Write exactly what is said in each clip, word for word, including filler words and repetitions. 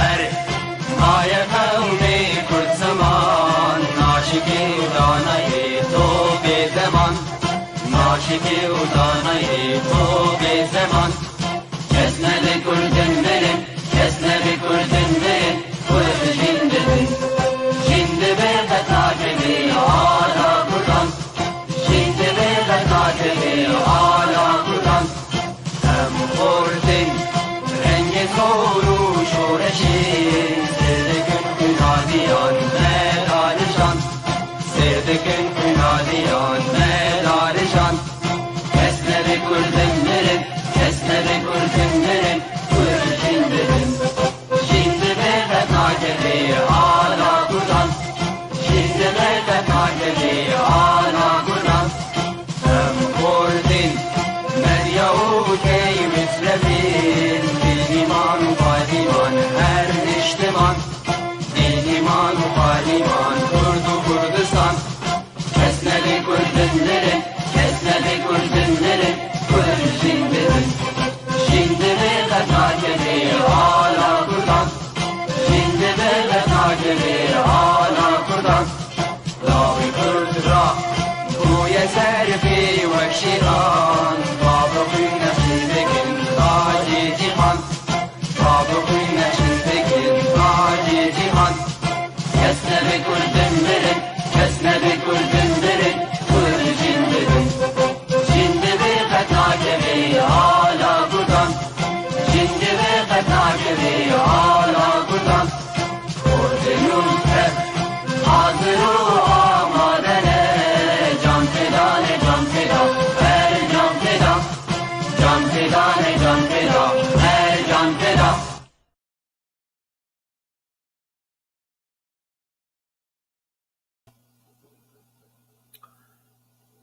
Erê, maye qewmê Kurd ziman, naşikê û danayê to bê deman. Naşikê û danayê to bê deman. Kes nebe Kurdin mirin, kes nebe Kurdin mirin, Kurd jîn dibin. Jîn dibe qet nakevê ala Kurdan. Jîn dibe qet nakevê ala Kurdan. Em xortin rengê zor û şoreşê, sêr dikin xwîna diyan me darijan. Sêr dikin xwîna diyan me darijan. Kes nebe Kurdin mirin, kes nebe Kurdin mirin, Kurd jîn dibin. Jîn dibe qet nakevê ala Kurdan. Jîn dibe qet nakevê ala Kurdan. Em xortin medya û key mislevin, dîn, îman û padîman her niştiman. Dîn, îman û padîman Kurd û Kurdistan. Kes nebe Kurdin mirin, kes nebe Kurdin mirin, Kurd jîn dibin. Jîn dibe qet nakevê ala Kurdan. Jîn dibe qet nakevê ala Kurdan. Lawê Kurd ra bûye serfê wek şêxan. Bavê xwîn neşî dikin tacê cîhan. Bavê xwîn neşî dikin tacê cîhan. Kes nebe Kurdin mirin, kes nebe Kurdin mirin, Kurd jîn dibin. Jîn dibe qet nakevê ala Kurdan. Jîn dibe qet nakevê ala Kurdan. Kurdin û Kurd hazir û amade ne. Can feda ne, can feda, her can feda. Can feda ne, can feda, her can feda.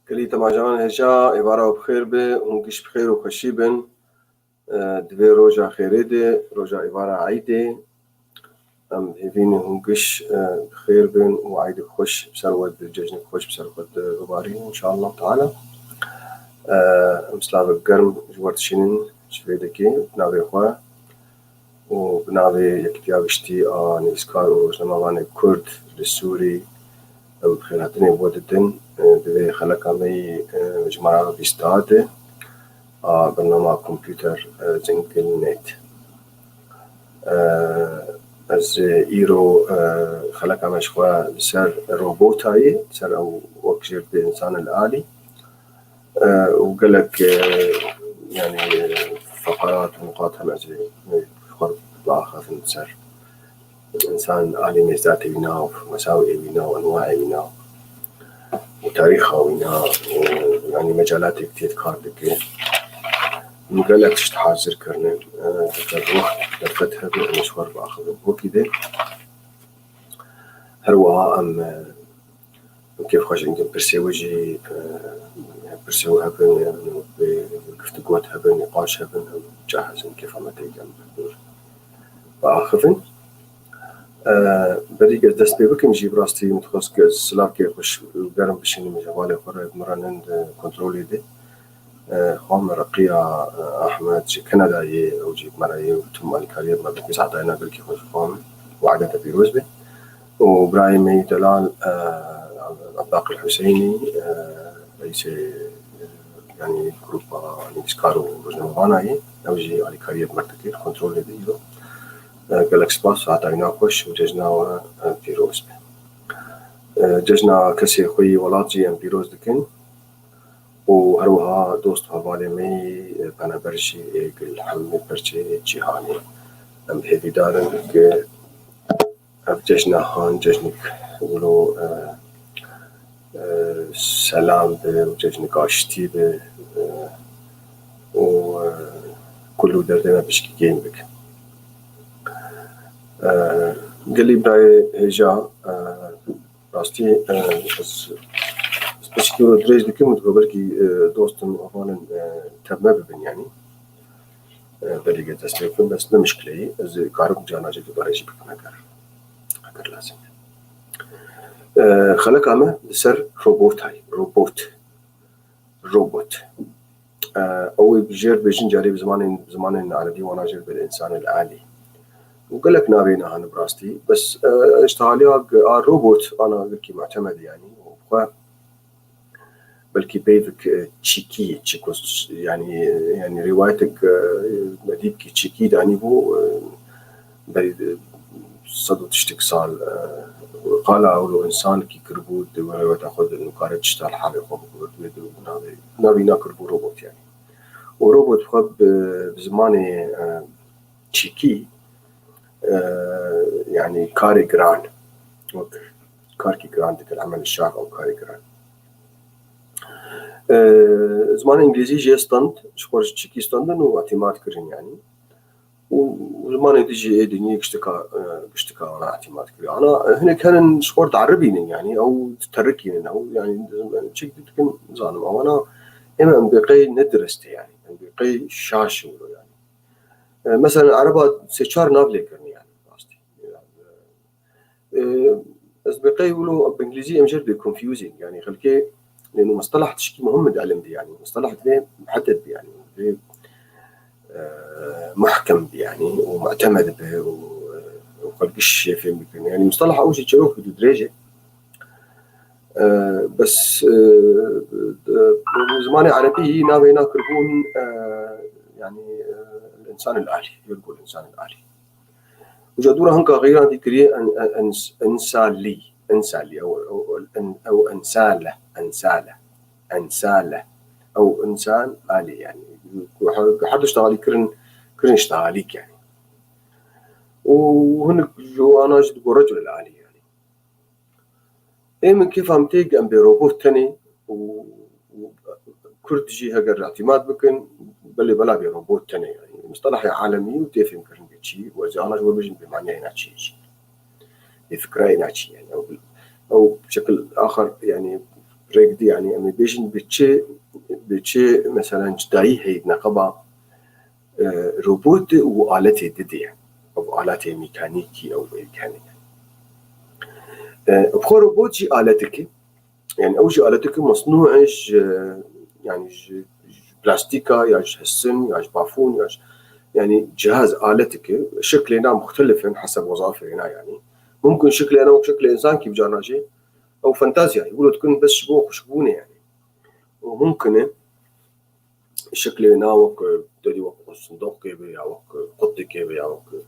Gelî temaşevan hêja, êvara we bi xêr be, hûn giş bi xêr û xweşî bin. E, di vê roja xêrê de, roja êvara Eydê, em hêvî ne hûn giş, e, bi xêr bin û Eydê xweş bi ser we, di cejnê xweş bi ser xwe de bibarînin, înşallah teala. E, em silavek germ ji we dişînin, ji vê dekê, bi navê xwe û bi navê Yekîtiya Giştî a Nivîskar û Rojnamevanê Kurd li Sûrî, em xêrhatinê bo didin, e, di vê xeleka me yî, e, jimara bîst de a bernama Computer, e, Zingil Net. E, ez, e, îro, e, xeleka me ji xwe li ser robotayê, li ser ew wek jêr dibê însan el alî. E, û gelek, e, yanî, e, feqerat û nuqat hene ez ê, e, xwe biaxivin ser însan alî, nêzatê wîna û mesawê wîna û enwaê wîna û tarîxa wîna û, yanî, mecalatê ku tê di kar dike. Min gelek tişt hazir kirine. E, derfet, derfet hebe em ji xwe re biaxivin. Wekî de her wiha em, e, Kêf xwe jî, pirsê we jî, e, pirsê we hebin, e, giftûgot hebin, nîqaş hebin, em cahizin kêfa me tê, em biaxivin. E, berî ku ez dest pê bikim jî, bi rastî min dixwest ku ez silavkê xweş û germ bişînim ji hevalê xwe re, bi min re nind, e, kontrolê de. E, xwa me Reqiya, e, Ahmed ji Kanadayê, ew jî bi me re ye û tim alîkariyê bi me dike, saetayê ne gelkî xweş xwa min. Wade te pîroz be. û birayê me yî delal, e, Ebdaqil Huseynî, e, reîsê, e, yanî grupa nivîskar û rojnamevanayî, ew jî alîkariyê bi me dike, kontrolê de îro. E, gelek spas, heta wîna xweş û cejna we, e, pîroz be. E, cejna kesê xwe yî welat jî em pîroz dikin. û her wiha dost û hevalê me yî, e, penaber jî ê li hemî perçeyê cîhanê. Em hêvîdar in ku ev cejna han cejnik wilo, e, e, selam be û cejnik aştî be, e, û, e, kul û derdê me pişkî kêm bike. E, gelî birayê hêja, e, Rastî, e, ez, ez piçekî wilo dirêj dikim û dibê belkî, e, dost in, heval in, e, tev me bibin, yanî. E, belê ge dest pê bikim, bes ne mişkileyî, ez ê karim carna jî dubare jî bikim eger, eger lazim be. E, xeleka me li ser robotay, robot. Robot. E, ew ê bi jêr dibêjin carî bi zimanên, zimanên erebî wana jêr dibê el însan el alî. û gelek navê ne hene bi rastî. Bes, e, ji taliya a robot ana gelkî mutemed e, yanî, û xwe belkî peyvik, e, çîkî, çikos, yanî, yanî rîwayetek, e, medîbkî çîkî danîbû, e, berî, e, sed û tiştik sal, e, qala ewlo însankî kiribû, di rêweta xwe de nikare tişta li halê xwe bikubirtibê, di navê, navî nakiribû robot, yanî. Û robot xwe bi, bi zimanê, e, çîkî, e, yanî karê giran, wek karkî giran dike, li emel şax ew karê giran. E, zimanê îngilîzî jê stand, ji xwe ji çîkî standin û îtîmat kirin, yanî. Û zimanê din jî ê dinyê giştika, e, giştika ana îtîmat kiriye. Ana, e, hinek henin ji xwe di'eribînin, yanî, ew diterikînin, ew, yanî, çik dikin, zanim, ewana, em, em bê qey ne dirist e, yanî, em bê qey şaş e wilo, yanî. E, mesela, ereba sê çar nav lê kirin, yanî, rastî. E, ez bê qey wilo bi îngilîzî em jê re dê confusing, yanî, xelkê, lê nû mustaleh tişkî muhim e di ilim de, yanî, mustaleh divê muhedded be, yanî, divê, e, muhkem be, yanî, û mutemed be, û, e, û xelk ji jê fêm bikin. Yanî, mustaleh ew jî çîrok dirêj e. E, bes, e, e, zimanê erebî navê nakiribûn, e, yanî, e, el-însan el-alî, yurgu el-însan el-alî. Û ji dû re hinka xeyran dî kiriye en-, en-, ens-, ensalî, ensalî, ew, ew, en-, ew ensale, ensale, ensale. Ew însan alî, yanî. Ku her, her du ji alî kirin, kirin ji alîk, yanî. Û hinek ji wana jî digo recul el-alî, yanî. Ê min kêfa min tê, em bê robot tenê û, û Kurd jî heger îtîmat bikin, belê bela bê robot tenê, yanî. Mustelehê alemî û tê fêmkirin bê çî, û ez ana ji we bêjin bê maniyayê na çî jî. Bê fikrayê na çî, yanî. Ew, ew şekil axir, yanî, rêk dî, yanî, em ê bêjin bê çi, bê çi, meselen, cudayî heye di neqeba e, robot û aletê didê. Ew aletê mekanîkî, ew êk hene. E, bi xwe robot jî aletik e. Yanî ew jî aletik e mesnû e ji, yanî ji, ji plastîka ya ji hesin ya ji bafûn ya ji, yanî cihaz aletik e. Şiklê na muxtelif in heseb wezafê na, yanî. Mumkin şiklê na wek şiklê însankî bi carna jî ew fantazya ye. Wilo dikin bes ji bo xweşikbûnê, yanî. Û mumkin e şeklê na wek, e, te dî wek sindoqkê be ya wek, e, qutikê be ya wek, e,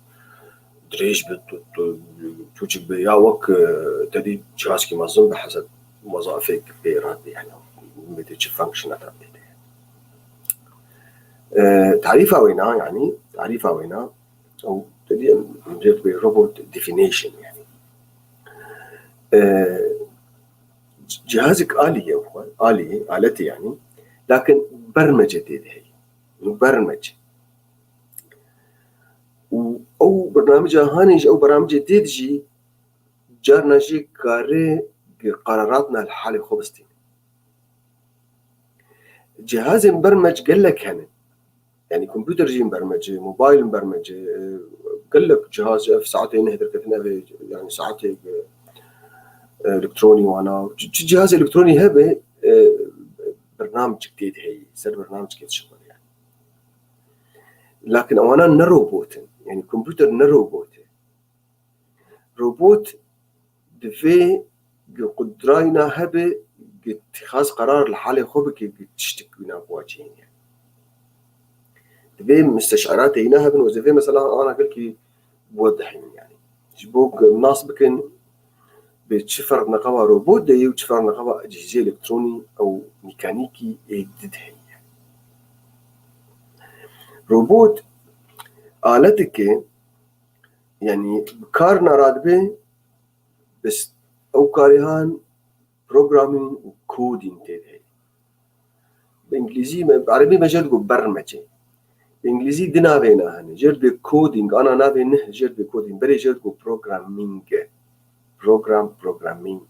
dirêj be, tu-, tu-, tûçik be ya wek, e, te dî cihazkî mezin be heseb wezafek pê re be, yanî, bê te çi function e te bê te. E, tarîfa wê na, yanî, tarîfa wê na, ew te dî em, em jê dibê robot definition, yanî. E, Cihazek alî ye xwe, alî, aletê yanî, lakin bermece tê de heye. Bermece. Û ew bernamece hanê jî, ew bernamecê tê de jî carna jî kare qeraratna li halê xwe bistîne. Cihazên bermec gelek hene. Yanî kompûter jî in bermece, mobaylin bermece, e, gelek cihaz, ev saetê neh derketin, ev ê, yanî saetê, e, elektronî wana. Çi, çi cihazê elektronî hebe, e, bernamecik tê de heye, ser bernamecikê dişixulîne. Lakin ewana ne robot in. Yanî kompûter ne robot e. Robot divê qudrayna hebe, îtîxaz qerar li halê xwe bike, tiştik wîna bi we cihê heye. Divê misteşaratê wîna hebin û divê mesela ana gelkî bi we dihînin, yanî. Ji bo ku nas bikin, bê çi ferq neqeba robot de ye û çi ferq neqeba ecîzê elektronî ew mekanîkî ê di de heye. Robot aleteke, yanî bi kar nara dibe, bes ew karê han programming û coding tê de heye. Bi îngilîzî me, bi erebî me jê digo bermece. Bi îngilîzî di navê na hene. Jê dibê coding, ana navê neh jê dibê coding. Berê jê digo programming e. Program, programming.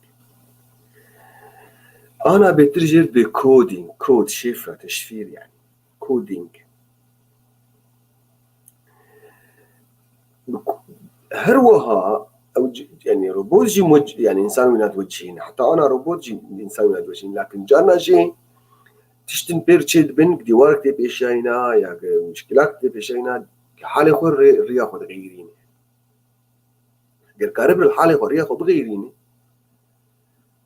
Ana bêtir jê dibê coding, code, şifre, teşfîr yanî. Coding. Her wiha ew c-, yanî robot jî muc-, yanî însan wîna diwecihîne. Heta ana robot jî însan wîna diwecihîne. Lakin carna jî tiştin pêr çê dibin, dîwarek tê pêşayîna, ya ki mişkilak tê pêşayîna, halê xwe rê-, riya xwe digeyirîne. Ger karibir li halê xwe, rêya xwe bixeyrîne,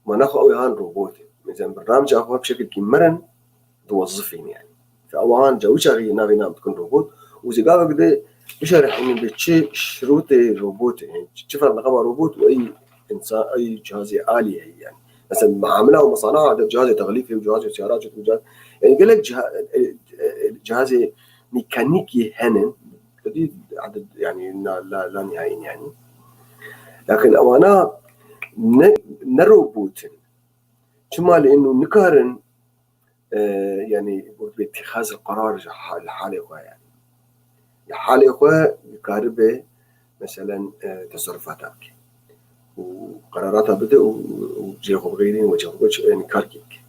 mana xwe ew ê han robotê. Mesela bernamca xwe bi şekilkî mirin diwezifîne yani. Fe ew han ca wî çaxî navê nan dikin robot û zî gavek de bişerihînin bi çi şirûtê robotê, yani çi, çi ferq neqeba robot û ey insan, ey cihazê alî heye yani. Mesela muamela û musanaha de cihazê texlîfê û cihazê siyaraçê û cihaz, yani gelek ciha-, e, e, cihazê mekanîkî hene, Xwedî eded, yani, na-, la, la nihayîn, yani. Lakin ewana ne, ne robot in. Çima li inu nikarin, e, yani, wek bê tîxaz qerar ji ha-, li halê xwe, yani. Li halê xwe karibe, meselen, e, teserrufata bike. Û qerarata bide û, û cihê xwe bixeyrîn û cihê xwe, yani, karkê bike.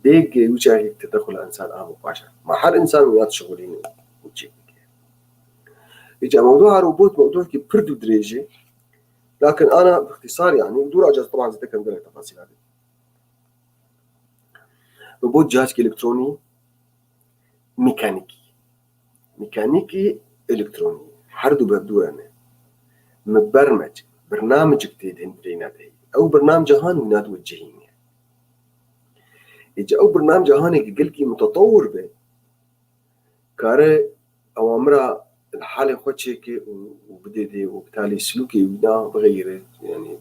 Bêgê wî çaxê tedaxula însan a bû paşa. Ma her însan wî ya dişixulîne û çêk bike. Îca mewdûa robot mewdûekî pird û dirêj e. Lakin ana bi îxtîsar, yani, dûra cihaz, teban zêdekem gelek tefasîl hebe. Robot cihazkî elektronî, mekanîkî. Mekanîkî elektronî. Her du bevdû re ne. Mibermec, birnamecik tê di hundireyna de heye. Ew birnamca han wîna diwecihîne. Îca ew birnamca hanê ki gelkî mutetewir be, kare ewamira li halê xwe çêke û, û bidê dê û bi talî silûkê wîna bixeyre, yani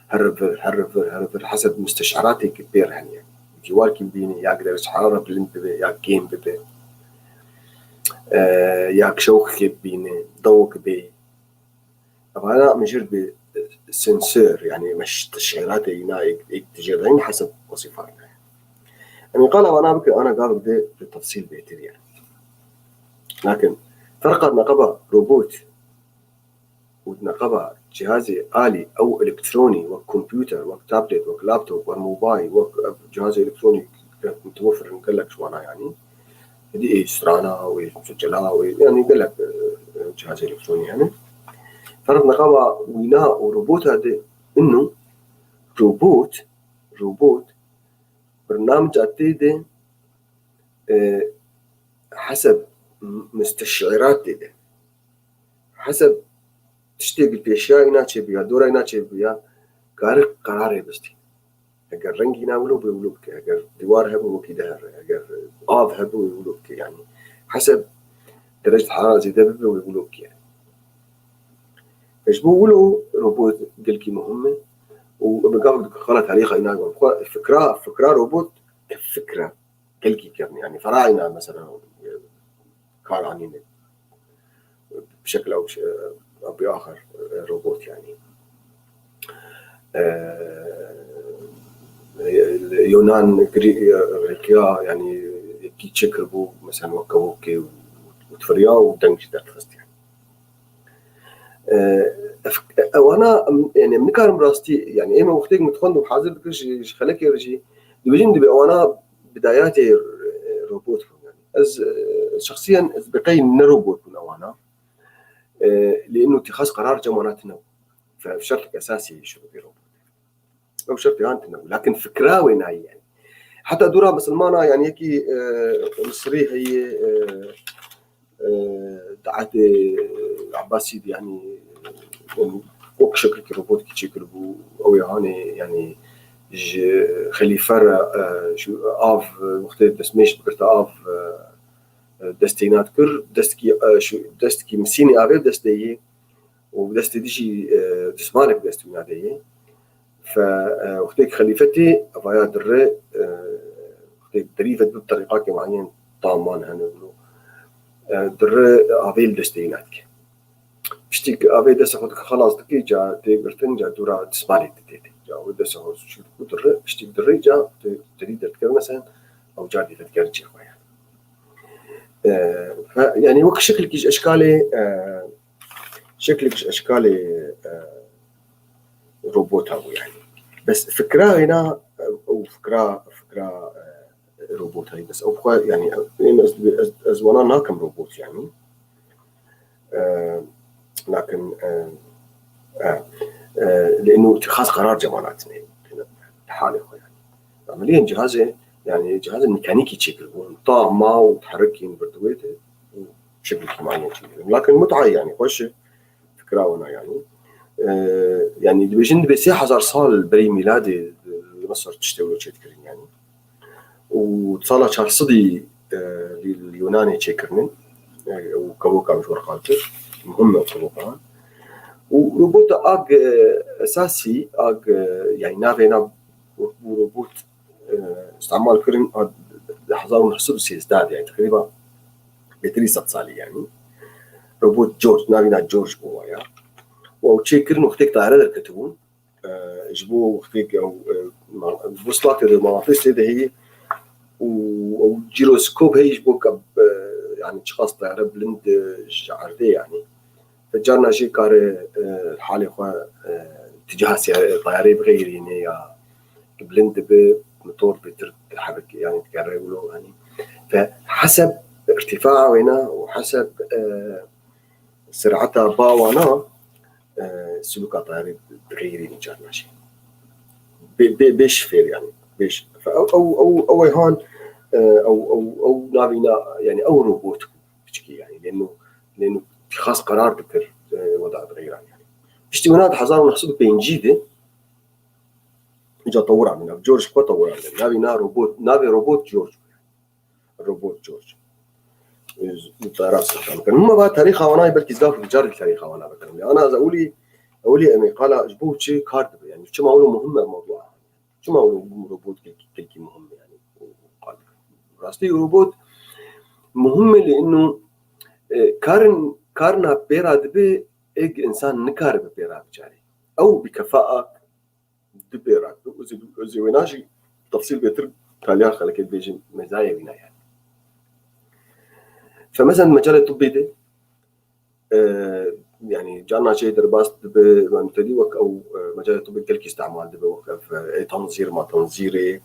her vir, her vir, her vir, heseb musteşaratê ki pê re hene. Dîwarkî bibîne, ya derece harara bilind bibe, ya kêm bibe, e, ya şewqekê bibîne, dewek bê. Evana mijir bi sensör, yani meş-, teşhîratê yîna êk, êk tijêrayîn heseb wesîfa yîna. Em qala vana bike, ana gavik de bi tefsîl bêtir yani. Lakin ferqa neqeba robot û neqeba cihazê alî ew elektronî, wek kompûter, wek tablet, wek laptop, wek mobayl, wek ev cihazê elektronî mutewefir in gelek ji wana yani. Hêdî ê strana, wê cela, wê, yani gelek, e, e, cihazê elektronî hene. Ferq neqeba wîna û robota de inu robot, robot, bernamca tê de, e, heseb m-, musteşirat tê de. Heseb tiştê li pêşiya îna çêbûya, dora îna çêbûya, kare qerarê bistî. Eger rengî îna wilo bû, wilo bike. Eger dîwar hebû, wekî dihere. Eger av hebû, wilo bike. Yani heseb derece harara zêde bibe, wê wilo bike. Ji bo wilo robot gelkî muhim e û bi gavek di xala tarîxa îna gor. Xwe fikra, fikra robot ke fikra gelkî kevnî. Yani ferayna mesela kar anîne. Bi şekil ew, ew bi axir, e, robot yani. E, Yonan, Grî-, e, Grîkiya, yani yekî çi kiribû, mesela wek kevokê û, û difiriya û deng jî derdixist yani. E, ev-, ewana, em, yani em nikarin rastî, yani ême wextêk min dixwend û hazir dikir ji, ji xelekê re jî, dibêjin dibe ewana bidayatê, e, robot bûn yani. Ez, e, şexsiyen ez bi qey ne robot bûn ewana. E, lê ino tîxaz qerar cem wana tine bû. Fe-, şertek esasî şirûtê robot. Ew şertê han tine bû. Lakin fikra wê nayê yani. Heta dûra misilmana yani yekî, e, Misrî heye, e, e, daetê Abbasî de yani, yani wek şekilkî robotkî çêkiribû. Ew ê hanê yani ji xelîfe re, e, ji av, e, wextê destmêj bigirta av, e, destê îna dikir, destkî, e, şu, destkî misînê avê destê yê û destê dî jî, e, dismalek dest wîna de yê. Fe, e, wextêk xelîfetê evaya dire, e, wextêk derî ve bi terîqakê muayen taman hene wilo. E, dire avê li destê îna dike. Piştî ku avê destê xwe dike xelas dike, ca tê girtin, ca dûra dismalê didê. Ca wê destê xwe çû diku dire, piştî dire, ca tê derî derdikevin, mesela ew car dî vedikevin cihê xwe yani. E, fe-, yani wek şekilkî ji eşkalê, e, şekilkî ji eşkalê, e, robota bû yani. Bes fikra hêna, e, ew fikra, fikra, e, robotayî, bes ew xwe, yani, ew, ez, ez, ez wana nakim robot yani. E, lakin, e, e, e, lê ino tîxaz qerar cem wana tine, tine, halê xwe yani. Ameliyên cihazê, yani cihazê mekanîkî çêkiribûn. Ta ma û diherikîn, bir di wê de û şekilkî muayen çêkiribûn. Lakin mutay yani, xweş e, fikra wana yani. E, yanî dibêjin dibê sê hezar sal berî mîladê, e, li Misir tiştê wilo çêdikirin yanî. Û sala çar sedî, e, li, li Yunanê çêkirinin. E, û kevoka min ji we re qal kir. Muhim e kevoka. Û robota a, e, esasî, a, e, yanî navê na, û robot, e, îstemal kirin a hezar û neh sed û sêzdeh de, yanî teqrîba bêtirî sed salî yanî. Robot George, navî na George bû waya. Û ew çêkirin wextêk tayare derketibûn. E, ji bo wextêk ew, e, ma-, Vuslatê de, manatisê de heye û ew jiroskop heye ji bo ke, e, yanî çiqas tayare bilind, e, ji erdê yanî. Carna jî kare, e, halê xwe, e, ticaha siyare-, tayarê bixeyrîne ya bilind dibe, motor bêtir dihebike, yanî digere wilo, yanî. Fe heseb irtifaa wêna û heseb, e, ser'eta ba wana, e, silûka tayarê digeyirîne carna jî. Bê, bê, bê şifêr yanî. Bê şifêr. Fe ew, ew, ew, ew ê han, e, ew, ew, ew navîna, yanî ew robot bû. Piçikî yanî. Lêno, lêno xas qerar dikir, e, weda digeyran yanî. Piştî wina di hezar û neh sed û pêncî de, îca tewira min, ev George xwe tewira min. Navî na robot, navê robot George bû. Robot George. Ez, ez tayara stexdam kirin. Hema va tarîxa wana belkî zaf bi carî tarîxa wana bikirin. Lê ana ez ewilî, ewilî em ê qala ji bo çi kar dibe? Yanî çima wilo muhim e mewdua? Çima wilo robot gelkî, gelkî muhim e yanî? Rastî robot muhim e lê ino, e, karin, karna pê ra dibe êk însan nikaribe pê ra bicarê. Ew bi kefaat dibe ra dibe. Ez ê, ez ê wêna jî tefsîl bêtir kaliya xelkê dibêjin mezayê wîna yanî. Fe mesela mecalê tibbî de, e, yanî carna jê derbas dibe, yanî tedî wek ew, e, mecalê tibbî gelkî îstemal dibe, wek ev, e, ê tanzîr ma tanzîrê,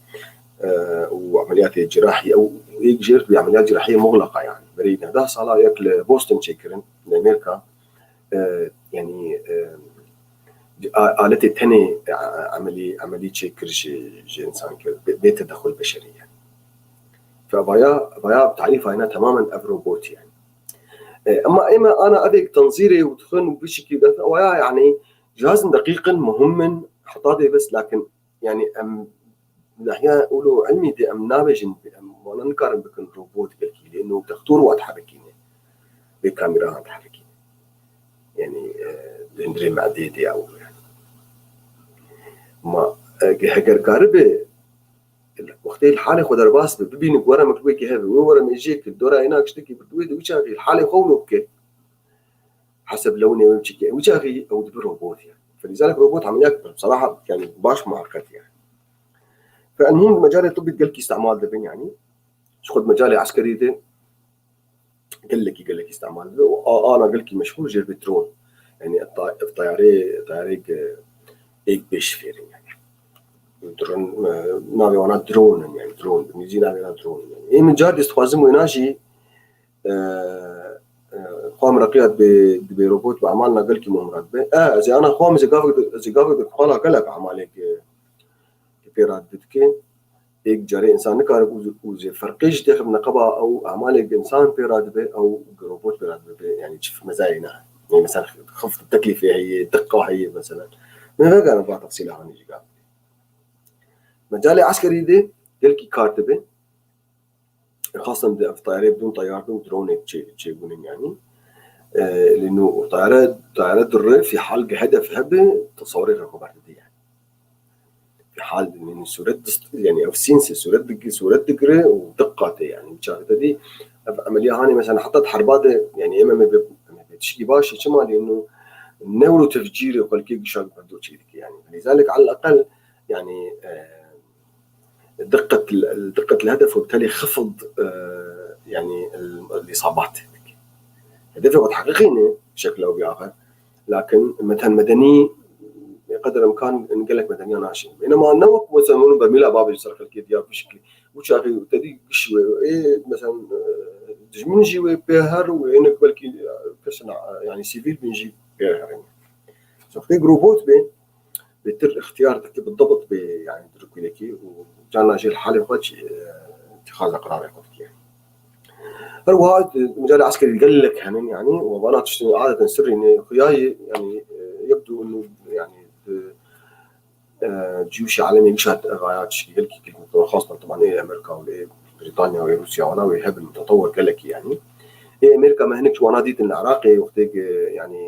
e, û emeliyatê cirahî, ew êk jêr bi emeliyat cirahî muxleqa yanî. Berî nehda sala yek li Boston çêkirin, li Amerîka, e, yanî, e, a-, aletê tenê, e, emelî, emelî çêkir ji, ji însan kir, bê, bê tedexul beşerî yanî. Fe vaya, vaya tarîfa yena temamen ev robot yanî. E, ema ême ana evêk tenzîrê û dixwin û bişikî def-, vaya yanî cihazin deqîqin, muhim in, heta dê bes, lakin yanî em nahiya ûlo ilmî de em nabêjin, em wana nikarin bikin robot belkî, lê ino dextor wa dihebikîne. Bê kamerahan dihebikîne. Yanî, e, di hundirê medê de ya ûlo yanî. Ma, e, heger karibe, wextê li halê xwe derbas be, bibîne ku were min wê giheve, wê were min jê kir, dora êna tiştekî bi wê de wî çaxî li halê xwe wilo bike. Heseb lewnê wê biçîkê, wî çaxî ew dibe robot yanî. Felîzalik robot emeliyat, bseraha, yanî baş muheqet yanî. Fe elmuhim di mecalê tibbî gelkî îstemal dibin yanî. Ji xwe di mecalê eskerî de gelekî, gelekî îstemal dibe. Û a-, ana gelkî meşhûr jê dibe drone. Yanî ta-, ev tayarê, tayarê ge-, êk bê şifêr in yanî. Drone, e, navê wana drone in yanî, drone. Bi îngilîzî navê wana drone in yanî. Ê min car dî dixwazim wêna jî, e, e, xwe min re qiya dibe, dibe robot bi emal na gelkî muhim re dibe. E, ez ê ana xwe min zê gavek di-, zê gavek di xwala gelek emalek, e, pê re didike. Êk carê însan nikare û, û zê ferqê jî têxin neqeba ew emalê ge însan pê ra dibe, ew ge robot pê ra dibe, bê, yanî çi mezayê ne. Yanî mesela xift teklîfê heye, diqa heye mesela. Min vegere va tefsîla hanî jî gavê. Mecalê eskerî de gelkî kar dibe. Xasen de ev tayarê bidûn tayar de û dronê çê-, çêbûnin yanî. E, lê no tayare, tayare dure fî hal ge hedef hebe, tesawirê xwe berdide yanî. Fî hal, yanî sûret dist-, yanî ev sînsê sûret dig-, sûret digire û diqate yanî. Çaxê te dî ev emeliya hanê mesela heta di herba de yanî ême me bê, me bê tişkî baş e, çima lê no newro tefcîrê xelkê gişa berdo çê dike yanî. Lîzalik al eqel yanî, e, دقة ال-، دقة الهدف وبالتالي خفض، آه، يعني ال-، الإصابات. Hedefê xwe diheqîqîne şekla wî axir. Lakin meten medenî, qeder imkan gelek medeniya naşên. Înema ne wek mesela min û Bermîla babê ji ser xelkê diya bi şeklî. Û çaxî te dî giş wê, ê, mesela, e, dijmin jî wê pê her û ênek belkî, e, kesina, e, yani sivîl bin jî pê herin. Wextê robot bê, bêtir îxtiyar dike bi dibt bê, yani di rikûlekê û carna jê li halê xwe çi, e, îtixaza qirarê xwe dike. Her wiha, e, mecalê eskerî gelek henin, yani, û vana tiştên adeten sirrî ne, xuyayê, yani, e, yebdû inu Cî û şî alemê gişa evaya tişkî gelkî kilît, xastan teban ê Amerîka û ê Brîtanya û ê Rûsya wana wê hebin mutetewir gelekî yanî. Ê Amerîka me hinek ji wana dîtin li Iraqê wextê ki yanî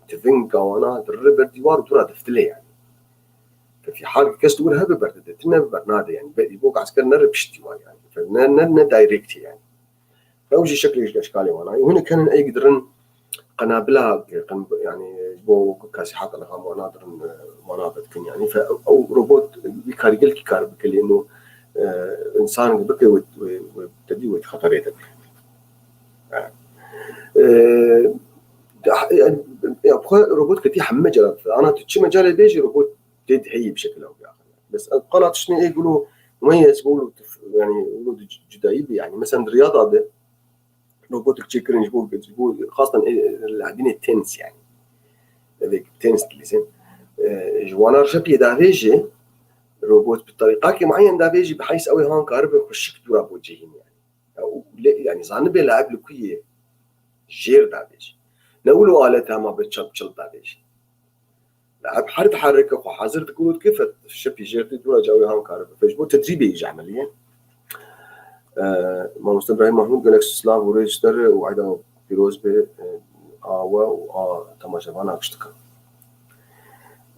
tiving wana dirre ber dîwar û dûra deftilê yanî. Fî hal kes li wir hebe berdide, tine bernade yanî. Be, bo esker nere piştî wan yanî. Fe, ne, ne, ne direct yanî. Ew jî şeklê ji eşkalê wana. Û hinek henin ey dirin qenabila, qen-, yanî ji bo kesîhata li gam wana dirin, e, wana vedikin yanî. Fe ew, ew robot wî karî gelkî kar bike lê no, e, însan bike wê, wê, wê tedî wê xeterê de be. E, e, ya, xwe robot ketî heme mecala. Ana tu çi mecalê bêjî robot tê de heyî bi şekil ew ya. Bes ev qala tiştê ê gulo meyez gulo tu, yanî gulo di cudayî bi yanî. Mesela di riyada de robotik çêkirin ji bo, ji bo xastan ê, labînê tenis yanî. Evê tenis dilîzin. E, ji wana şepiyê davê jî robot bi terîqakê mueyen davê jî bi heys ew ê han karibe xweşik dûra bo cihîn yanî. Ya, û lê, yanî zanibê laib li ku yê jêr davê jî. Ne wilo alete hema bi çil çil davê jî. Laib her diherike xwe hazir dike û dike fe şepî jêr tê dûra cawê han karibe. Fe ji bo tedrîbê jî emelî ye. E, Mamoste Ibrahîm Mahmûd gelek silav û rêz ji te re û eyda pîroz be, e, a we û a temaşevana giştikan.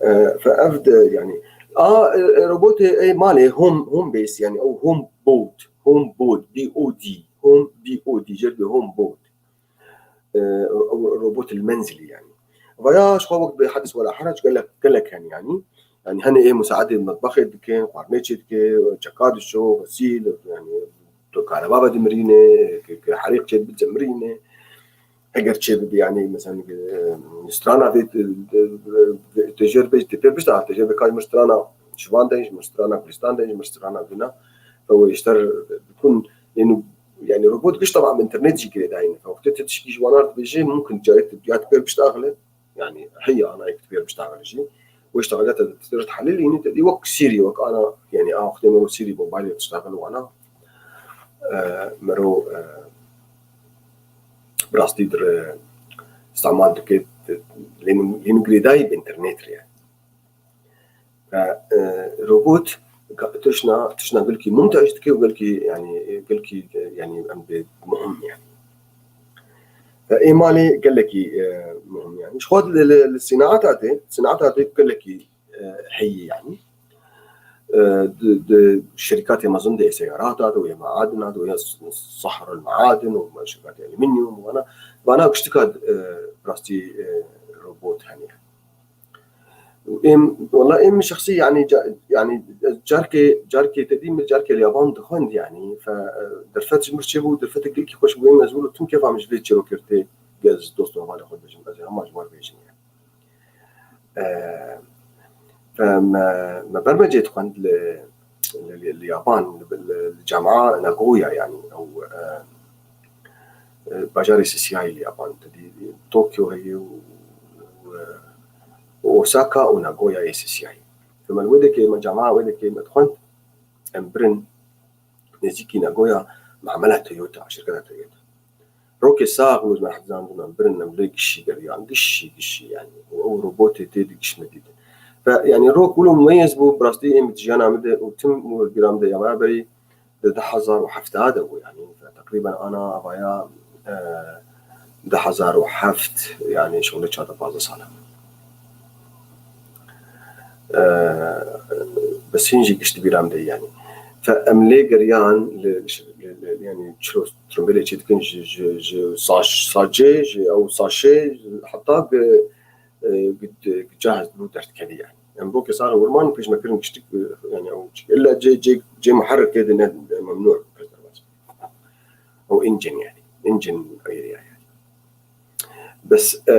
E, fe ev de yanî a, e, e, robotê ê malê home, home base yanî ew home bot, home bot, B O D, home B O D, jêr bi home bot. E, ew robot el menzilî yanî. Vaya ji xwe wek bi hedis wela herec gelek, gelek hene yanî. Yanî hene ê musaedê metbexê dike, xwarinê çê dike, çeka dişo, xesîl, yanî tu kareba ve dimirîne, ki, ki herîq çê dibe dimirîne. Eger çê bibe yanî mesela, e, strana vê, e, e, têjêr bê, tê pêr bişta, têjêr bê ka ji mir strana Şivan de, ji mir strana Gulistan de, ji mir strana Vîna. Fe wê ji te re dikun, yanî, yanî robot giş tebam internet jî girêdayî ne. Fe wextê tu tişkî ji wana re dibêjê, mumkin carê tu ya tu pêr biştaxile. Yanî heye ana yek tu pêr biştaxile jî. Wê ji te re te, te, te helîlînî, te dî wek Siri, wek ana, yanî a wextê me wek Siri mobaylê tiştaxil wana. E, mero, e, bi rastî dir, e, îstemal dike, lê min, lê min girêdayî bi internet re ye. E, e, robot ka-, tişna, tişna gelkî mumtaz dike û gelkî, yanî, gelkî, e, yanî em bê muhim yanî. E, ê malê gelekî, e, muhim yanî. Ji xwe li, li, li sînaeta de, sînaeta de gelekî e, heyî yanî. E, di, di şirkatê mezin de ê seyarata de û ê maadina de û ya s-, sahrul maadin û şirkatê alüminyum û vana, vana giştika, e, rastî, e, robot hene. Û êm, wela êm şexsî yanî ca-, yanî carkê, carkê te dî min carkê li yaban dixwend yanî. Fe, e, derfet ji mir çêbû, derfetek gelkî xweş bû, êm ez wilo tim kêfa min ji vê çîrokê tê gez dost û hevalê xwe dibêjim, ez ê hema ji we re bêjim yanî. E, me, me ber me cê dixwend li, li, li, li Yaban, li, li, li Cema Nagoya, yanî ew, e, e, bajarê sisiyayî li Yaban, te dî Tokyo heye û, û, e, Osaka û Nagoya yê sisiyayî. Fe me li wê dekê, me cema wê dekê me dixwend, em birin nêzîkî Nagoya, mamela Toyota, şirketa Toyota. Rokê sax û ji me hezandin em birin, em lê gişî geriyan, gişî, gişî yanî. Û ew robotê tê di giş me dîtin. Fe, yanî rok wilo mumeyez bû, bi rastî êm di jiyana min de û tim û bîra min de ya me berî di du hezar û heft de bû yanî. Fe, teqrîben ana avaya, e, du hezar û heft yanî şole çar de pazdeh sal e. E, bes hîn jî gişt bîra min de yanî. Fe em lê geriyan li, li, li, yanî çiro trombêlê çê dikin ji, ji, ji saç, sacê, ji ew saşê, heta gi, e, gi, gi cahz bû derdikevî yanî. Em bo kesara wirman pêş me kirin giştik, e, yanî ew çi. Illa cê, cê, cê muherrikê de ne, memnû pêş derbas. Ew engine yanî. Engine ayrı yanî. Bes, e,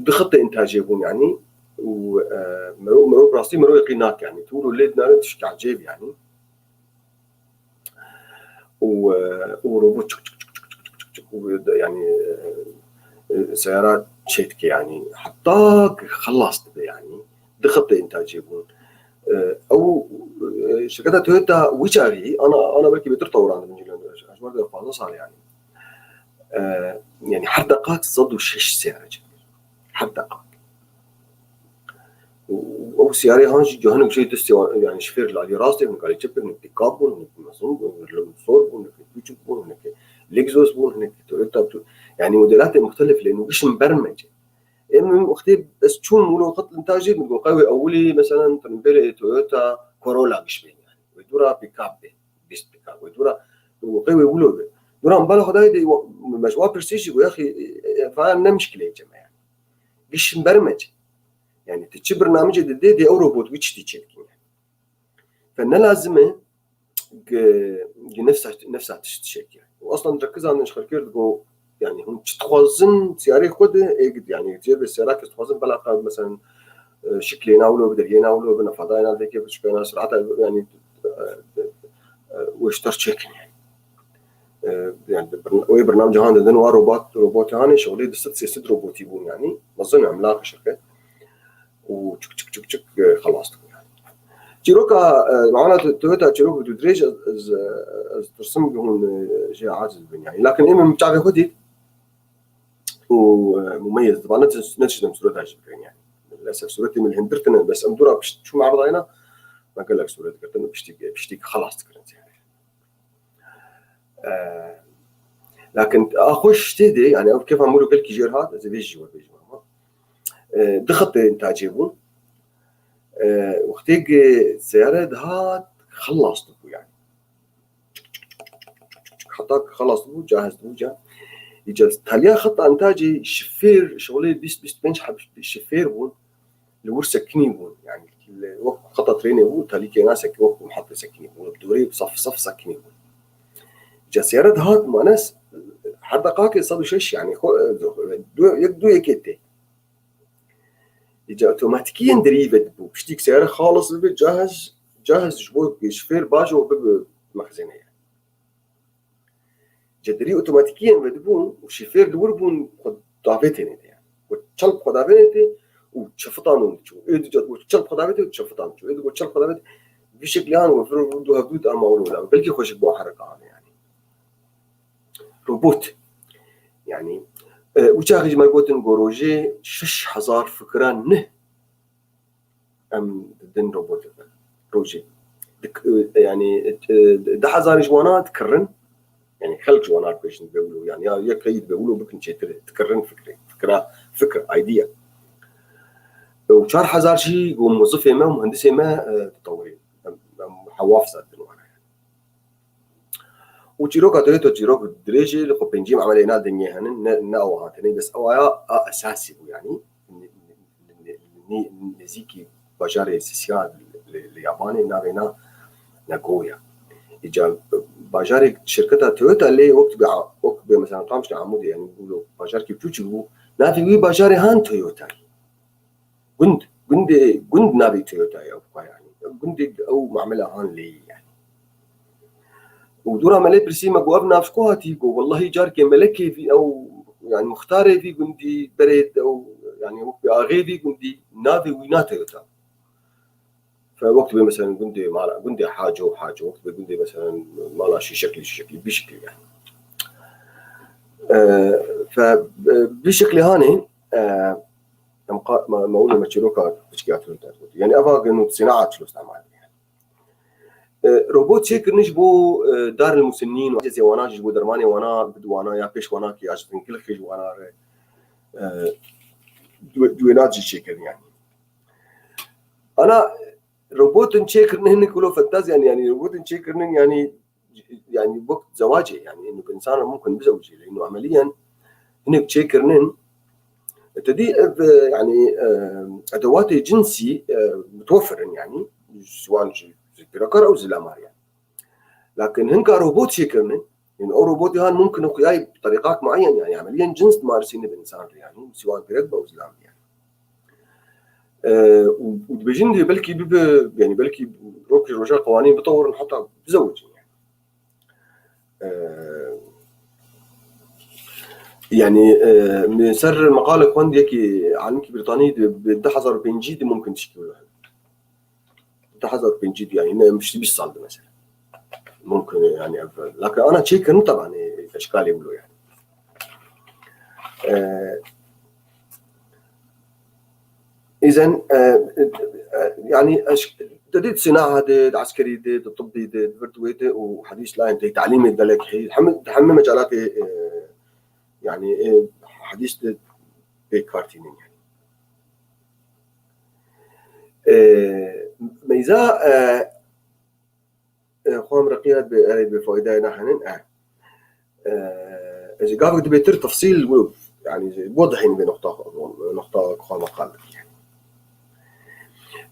du xetê intacê bûn yanî. Û, e, mero, mero bi rastî mero yekî nake yanî. Tu wilo lê dinare tişkî ecêb yanî. Û, e, û robot çik çik çik û de, yanî, e, e, seyara çêdike yanî. Heta ki xelas dibe yanî. Du xetê intacê bûn. E, ew, e, şirketa Toyota wî çaxî, ana, ana belkî bêtir tewran di bin cîlan de. Ji ber de pazdeh sal yanî. E, yanî her deqat sed û şeş seyare çêdike. Her deqat. Û Ew siyarê han jî hinek jê destê wan, yani şifêr li alî rastê, hinek alî çepê, hinek pîkap bûn, hinek mezin bûn, hinek zor bûn, hinek küçük bûn, hinek Lexus bûn, hinek Toyota bûn. Yani modelatê muxtelif lê nû gişin bermece. Em wextê ez çûm wilo xet intajê min got qewê ewilî, meselen, berê Toyota Corolla giş bên yani. Wê dûra pîkap bê, bîst pîkap. Wê dûra, wê qewê wilo be. Dûra min bala xwe dayê de, me ji wa pirsî jî got, yaxî, e, e, falan ne mişkileyê çeme yani. Gişin bermece. Yani ti çi birnamecê didê, dê ew robot wî çi tî çêdikin yani. Fe ne lazim e ki, ki nefsa, nefsa tişt çêke. Û aslan rekizan ji xelkê digo, yani hûn çi dixwazin siyarê xwe de, ê gid, yani cê be siyara kes dixwazin bela xwe, mesela, e, şiklê na wilo bi, deriyê na wilo bi, nefadayê na vekê bi, şikayê na surata, yani, e, e, e, wê ji ter çêkin yani. E, yani, bir-, wê bernamecê han didin wa robot, robotê hanê şewlê du sed sê sed robotî bûn yani. Mezin emlak şirket. Û çik çik çik çik, e, xelas dibû yani. Çîroka, e, mana tu, tu heta çîrok tu dirêj ez, ez, ez tirsim ki hûn, e, jê aciz bin yani. Lakin ê min çavê xwe dît û, e, mumeyez dibane ne tiştim sureta jî bikirin yani. Lilesef suretê min li hindir tine, bes em dûra pişt çûm erdayna, me gelek suret girtin û piştî, piştî xelas dikirin yani. E, lakin a xweş tê de, yani ew kêfa min wilo gelkî jêr hat, ez ê vê jî we bêjim ama. E, du xetê intacê bûn. E, wextê ki seyare dihat, xelas dibû yani. Heta ki xelas dibû, cahiz dibû, ca. Îca taliya xeta intacê şifêr, şolê bîst, bîst pênc heb şifêr bûn. Li wir sekinî bûn. Yani li wek xeta trênê bû, talîkê na sekî wek mihetê sekinî bûn. Li dorê saf, saf sekinî bûn. Îca seyare dihat manes, her deqakê sed û şeş yani xwe, du, yek du yekê tê. Îca otomatîkî yên derî vedibû. Piştî ki seyare xalis bibe, cahiz, cahiz ji bo şifêr bajo bibe mexzene ye. Cedirî otomatîkî yên vedibûn û şifêr li wir bûn xwe davêtêne de yani. Got çelp xwe davêtê û çefitan û diçû. Ê dicat got çelp xwe davêtê û çefitan diçû. Ê digot çelp xwe davêtê. Vî şeklê han û vir du hevdû di ama wilo la. Belkî xweşik bo herika hane yani. Robot. Yani, e, û çaxî ji me gotin go rojê şeş hezar fikra ne em didin robotê xwe. Rojê. Dik-, e, yani, e, du hezar ji wana dikirin. Yani, xelk ji wana dibêjin dibe wilo. Yani, ya yek heyî dibe wilo bikin çêtir. Dikirin fikre. Fikra, fikir, idea. Û çar hezar jî go muzifê me û muhendisê me, e, ditewirê. Em, em hewafza didin wana. Û çîroka te to çîrok dirêj e, li xwe pêncî emelê na dengê henin, ne, ne ew hatine, bes ew aya a esasî bû, yanî, ne-, ne-, ne-, ne-, nêzîkî bajarê Sisya li, li Yabanê navê na Nagoya. Îca bajarê şirketa Toyota lê wek be, wek be mesela Qamişlo Amûdê, yanî, bû bajarkî piçûk bû, navê wî bajarê han Toyota. Gund, gundê, gund navê Toyota ye, ew xwe yani. Gundê ew mamela han lê yani. Û dûra me lê pirsî me got, "Ev nav ji ku hatî?" Got, "Wellahî carkê melekê vî ew, yani muxtarê vî gundî berê ew, yani wek axê vî gundî navê wî na Toyota." Fe wek be mesela gundê mala, gundê Haco, Haco, wek be gundê mesela mala Şîşeklî, Şîşeklî, bî şeklî yani. E, fe, e, bî şeklî hanê, e, em qa-, me, me wilo me çîroka piçkî hatî te got. Yani eva geno sînaat çilo îstemal. E, robot çêkirin ji bo, e, dar el musennîn, û acizê wana jî ji bo dermanê wana, bid wana ya pêş wana ki acizên gilxê ji wana re, e, duwe-, duwênat jî çêkirin yani. Ana robotin çêkirin hinek wilo fantazyan yani, robotin çêkirin yani, yani wek zewacê yani, inu insan mumkin bizewicê lê, inu emeliyen hinek çêkirinin, tedî ev, e, yani, e, edewatê cinsî, e, mutwefirin yani, siwan ji, ji pirekar ew zilamar yani. Lakin hinka robot çêkirinin, yani o robotê han mumkin xuyayî bi terîqak muayyen yani, emeliyen cins dimarisîne bi insan re yani, siwan pirek be ew zilam yani. E, û, û dibêjin dê belkî bibe, yani belkî rokî roja qewanîn bitewirin heta bizewicin yani. E, yani, e, min ser meqalek xwend yekî alimkî Brîtanî di, bi du hezar û pêncî de mumkin tişkî wilo hebe. Du hezar û pêncî de yani, ne, em bîst sal de mesela. Mumkin e yani ev. Lakin ana çêkirin taban, e, eşkalê wilo yani. E, Îzen, e, e, e, yanî, eş-, di, di sînaha de, di eskerî de, di tibbî de, di vir de wê de û hedîs layên de, talîmê gelek heyî, hemî, di hemî mecalatê, e, yanî, e, hedîs de pê kar tînin yanî. E, meyza, e, e, xwe em reqiya bê, erê bê fayda nahenin, e. E, ez ê gavek dibê tir tefsîl û, yanî, bo dihîn bê noqta, noqta xwe me qal dikî, yanî.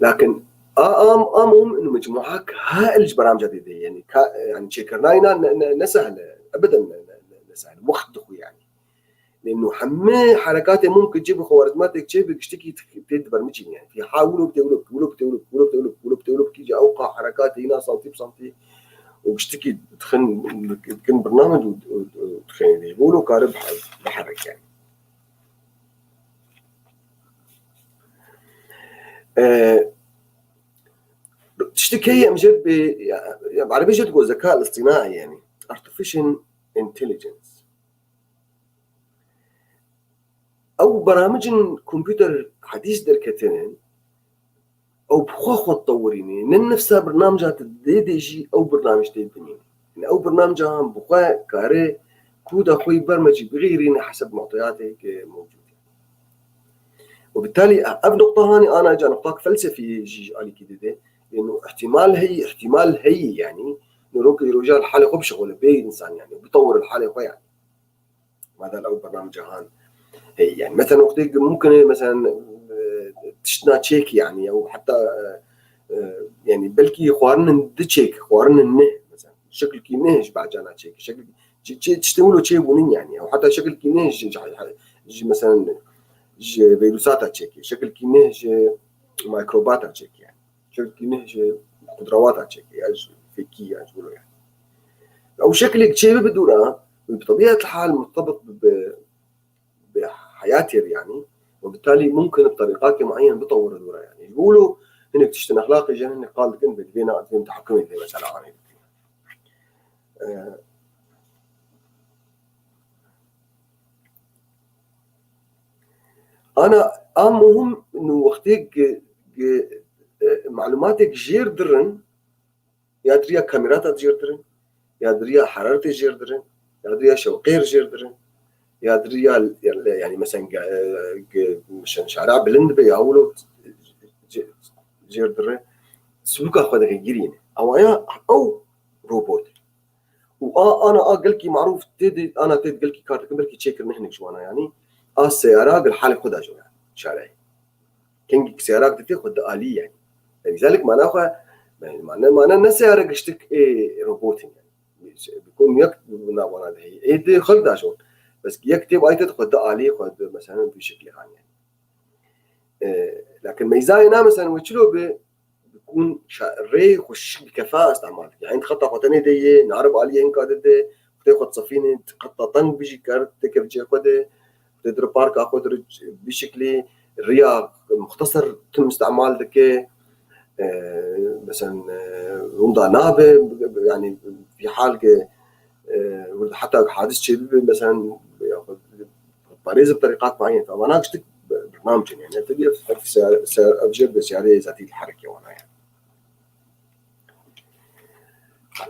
Lakin a, am, am hûn in mecmuha ka el ji beramca dê, yanî, ka, yanî, çêkirina îna ne, ne, ne sehl e. Ebeden ne, ne, ne, ne sehl e. Wext dixwe, yanî. Lêno hemî herekatê mumkin çêbe, xwarizmatek çêbe, giştikî tê dibermicîn, yanî. Fî ha wilo bi tê wilo, wilo bi tê wilo, wilo bi tê wilo, wilo bi tê wilo bikî, ca ew qa herekatê îna santî bi santî û giştikî dixin, dikin birnamec û, û, û dixin dê. Wilo kare bihe-, biherek, yanî. E, tiştek heye em jê bi, ya, ya, bi erebî jê digo zeka îstînaî, yanî. Artificial intelligence. Ew beramicin kompûter hedîs derketinin, ew bi xwe xwe tewirîne, ne nefsa birnamca te dê dê jî ew birnamij tê binîne. Yanî ew birnamca bi xwe kare kûda xwe yî bermecî bixîrîne heseb mu'teyatê ke mewcûd e. Û bitalî ev noqta hanî ana ca noqtak felsefî jî ji alîkî dide. Yanî îhtimal heyî, îhtimal heyî yanî. Nirok îroja li halê xwe bişixule bê însan yanî. Bitewir li halê xwe yanî. Madem ew bernamca han heye, yanî, mesela, wextê mumkin e, mesela, e, tiştna çêk, yanî, ew heta, e, e, yanî, belkî xwarinin di çêk, xwarinin neh, mesela, şekilkî neh ji behcana çêk, şekil, çi, çi, tiştê wilo çêbûnin, yanî, ew heta şekilkî neh ji, ji, ji, mesela, ji vîrusata çêk, şekilkî neh ji mikrobata çêk, yanî. Şekilkî neh ji xudrawata çêkê, ya ji fêkî, ya ji wilo, yanî. Ew şekilek çêbibe dûra, bi tebîet hal murtebit bi, bi, bi heyatê re, yanî. Û bitalî mumkin bi terîqakê mueyen bitewire dûra, yanî. Ji bo wilo hinek tiştên exlaqê jî hinek qal dikin, bi divê na, divê mutehekimê divê mesela anê bikin. E, Ana, a muhim nû wextê gi, gi, e, malumatêk jêr dirin, ya di riya kamerata jêr dirin, ya di riya heraretê jêr dirin, ya di riya şewqê jêr dirin, ya di riya, ya, yanî, mesela, ge, e, ge, şen-, şara bilind be ya wilo jê, jêr dirin, silûka xwe dixê girîne. Ewaya ew robot. Û a, ana a gelkî marûf tê de, ana tê de gelkî kar dikin, belkî çêkirine hinek ji wana, yanî a seyara gel halê xwe da ji wana şareyê. Kengî seyarak dite xwe di alî, yanî. Yanî, zalik mana xwe, yanî, mane, mane ne seyara giştik ê robot in, yanî. Bi kon yek navana de heye. Ê de xelk da ji wan. Bes yek tê bayte xwe di alî xwe di, mesela, bi şeklê han, yanî. E, lakin meyzayê na, mesela, wê çilo bi, bi kun şa-, rê xwe şik bi kefa îstemal dike. Yanî xeta xwe tenê de yê, nare bi aliyê hinka de de, xwedê xwe disefîne, xeta teng bijî kar têke bi cihê xwe de, xwedê dire parka xwe dire bi şeklî, riya muxteser tim îstemal dike. E, mesela, e, winda nabe, yanî, fî hal ke, e, heta hadis çêbibe, mesela, ya, parêz bi terîqat mueyen. Wana giştik bi-, bernamecin, yanî, tabii, ev, ev, ev jêr bi siyarê zatî li herekê wana, yanî.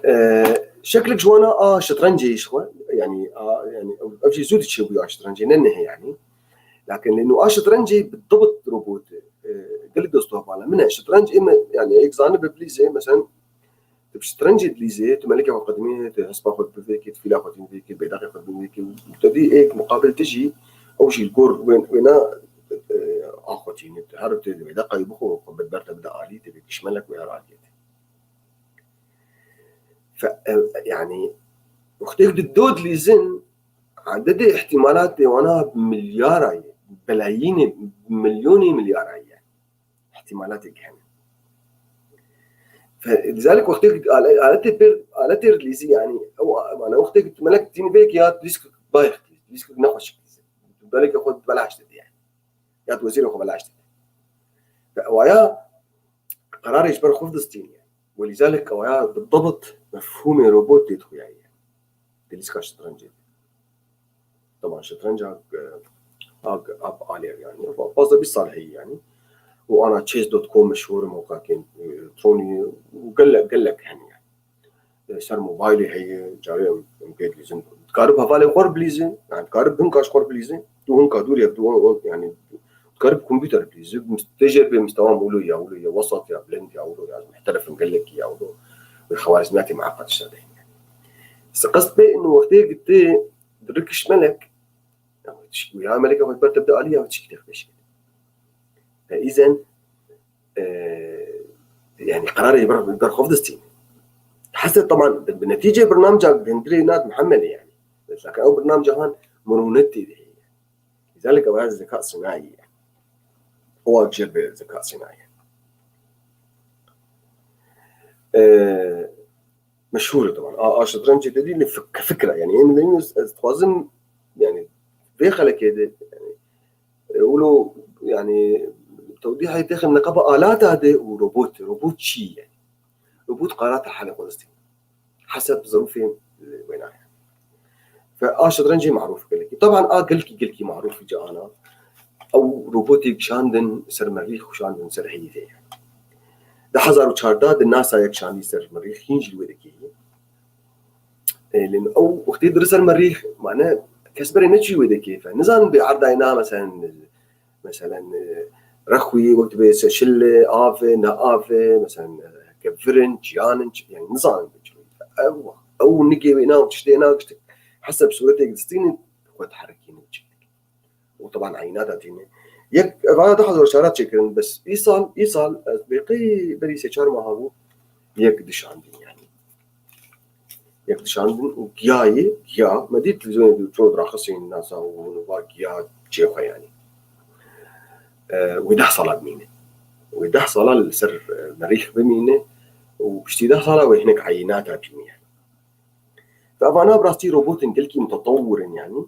E, şeklik ji wana a şitrencê ji xwe, yanî, a, yanî, ev, ev jî zû diçe bûya şitrencê, ne nehê, yanî. Lakin lê nû a şitrencê bi dibit robot, e, gelek dost û hevala min e. Şitrenc ê me, yanî, yek zanibe bilîzê, mesela, Tu bi şitrencê dilîzê, tu melekê xwe qedimînê, tu hespa xwe dibivêkî, tu fîla xwe dibivêkî, beydaxê xwe dibivêkî, tu dî êk muqabil tu jî, ew jî li gor wê-, wêna, e, axwe tînî, tu her tu dê beydaqa wî bixwe, xwe bi ber te bide alî, tu bê kişmelek wê her aliyê te. Fe-, e, yanî, wextê tu do dilîzin, ededê îhtimalatê wana bi milyara ye, belayînê, milyonê milyara ye. Îhtîmalatê hene. Fe-, lizalik wextê ale-, aletê pêr, aletê dilîzî, yanî, ew a-, mane wextê melek tînî vê ki ya dilîzk bayx dilîzî, dilîzk nexweşik dilîzî. Belê ke xwe belaş didî, yanî. Ya wezîrê xwe belaş didî. Fe ewaya qerarê ji ber xwe distînî, yanî. Welîzalik ewaya bi dibit mefhûmê robot tê dixuyayî, yanî. Dilîzka şitrencê. Teban şitrenca, e, a, a, alê, yanî, pa-, pazdeh bîst sal heye, yanî. û ana chess dot com meşhûr in, mewqekên, e, elektronî û gelek, gelek hene yani. E, ser mobaylê heye, carê em, em pê dilîzin. Dikarib hevalên xwe re bilîzin, yani dikarib hinka ji xwe re bilîzin, tu hinka dûr ye, tu on, on, yani dikarib kompûter bilîzin, tê jê bê mistewa wilo ya, wilo ya wesat ya bilind ya, wilo ya muhterif in gelekî ya, wilo wê xewarizmiyatê mueqet ji te de hene. Se qest bê inu wextê ki tê dirikişt melek, ya meleka xwe ber te bide alî ya tişkî te pêş kir. Te îzen, e, yani qerarê ber, ber xwe distîne. Hesret teman bi, bi netîcê bernamca gindirê nat Mihemed yani. Mesela ew bernamca han murûnet tê de heye. Lizalek ew zeka sinayî ye. Ew jê bi zeka sinayî. E, meşhûr e teman. A, a şetrencê te dî fik-, fikra yani. Em dîn ez, ez dixwazim yani vê xelekê de yani, e, wilo yani tewdîhê te xim neqeba alata de û robot, robot çi ye? Robot qara te halê xwe distî. Heseb zerûfên, e, wêna ye. Fe a şetrencê marûf gelekî. Taban a gelkî, gelkî marûf ca ana. Ew robotê kişandin ser merîx, kişandin ser heyvê. Di hezar û çardeh de NASA yek şandî ser merîx, hîn jî li wê dikê. E, lê ew wextê diri ser merîx, mane kes berê neçî wê dikê. Fe nizanin bê erdayê na, meselen, meselen, e, rexwî, wek dibê se şil e, av e, ne av e, meselen, e, kevirin, çiyan in, çi-, yani nizanin bê çi. Ew, ew nigê wê na, tiştê na, tiştek heseb sûretê distînin, xwe diherikînin çi. Û teban eynata tîne. Yek, evana du hezar û çar çêkirin, bes îsal, îsal, ez bêqî berî sê çar meha bû, yek dişandin yani. Yek dişandin û giyayê, giya, me dît televîzyonê dû ço diraxisîn nasa û va giya çê xwe yani. E, wê deh sala bimîne. Wê deh sala li ser, e, merîx bimîne û piştî deh sala wê hinek eynata bîne yani. Ve evana bi rastî robotên gelkî mutetewir in yani.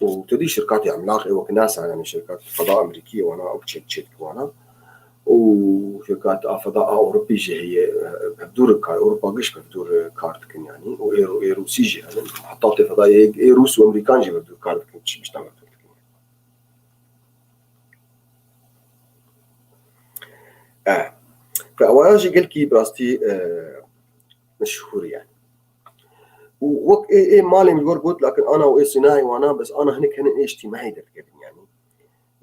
Û tu dî şirkatê emlaq ê wek NASA yani şirkat feda Amerîkî wana ew çêk çêk wana. Û şirkat a feda a Ewropî jî heye, e, hevdûr kar, Ewropa giş hevdûr, e, kar dikin yani. Û ê, ê Rûsî jî hene. Heta tê feda ê, ê Rûs û Amerîkan jî hevdûr kar dikin, çi bişta hevdûr dikin. E, ve ewaya jî gelkî bi rastî, e, meşhûr yani. Û wek ê, ê malên li wir got, lakin ana û ê sinayê wana, bes ana hinek hene ê îctîmaî derdikevin yani.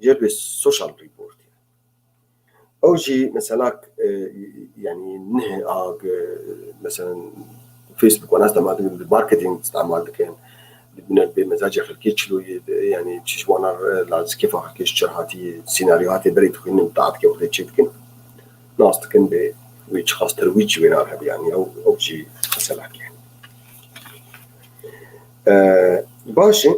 Jê bê social report yani. Ew jî mesela, e, yani neh a, e, mesela Facebook wana istemal dikin, marketing istemal dikin. Bine bê mezaca xelkê çilo ye, yani çi ji wana, e, lazikê fa xelkê ji çi hatî, senaryo hatê berê dixwînin, taat ke wextê çê dikin. Nas dikin bê wê çiqas terwîc wê nar hebe, yani ew, ew jî meselak yani. E, baş e.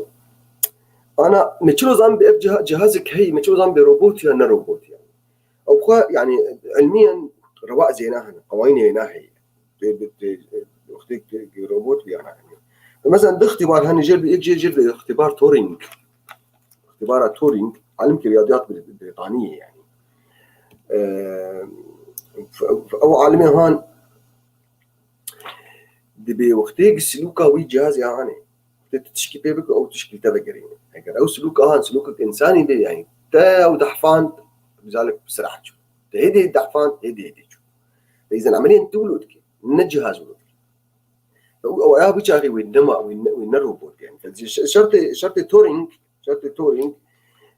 Ana, me çilo zan bê ev ciha-, cihazek heyî, me çilo zan bê robot ya ne robot ya. Ew xwe, yani, ilmiyen rewa zêna hene, qewanînê wêna heye. Tê, tê, tê, wextê tê, robot biyana hene. Mesela, di ixtîbar hene, jê bi yek jê, jê bi ixtîbar Turing. Îxtîbara Turing, alimkî riyadiyat Brit-, Brîtanî ye, yani. Eee, f-, f-, ew alimê han dibê wextê ki silûka wî cihazê hane. Tê tu tişkî pê bike, ew tişkî li te vegerîne. Eger ew silûka han, silûkek însanî bê, yani, te ew dehfand, bizalek bi sirah çû. Te hêdî dehfand, hêdî hêdî çû. Te îzen emeliyên tu wilo dike, ne cihaz wilo dike. Ew, ew ya bi çaxê wê nema, wê ne, wê ne robot, yani. Fe-, şe-, şertê, şertê Turing, şertê Turing,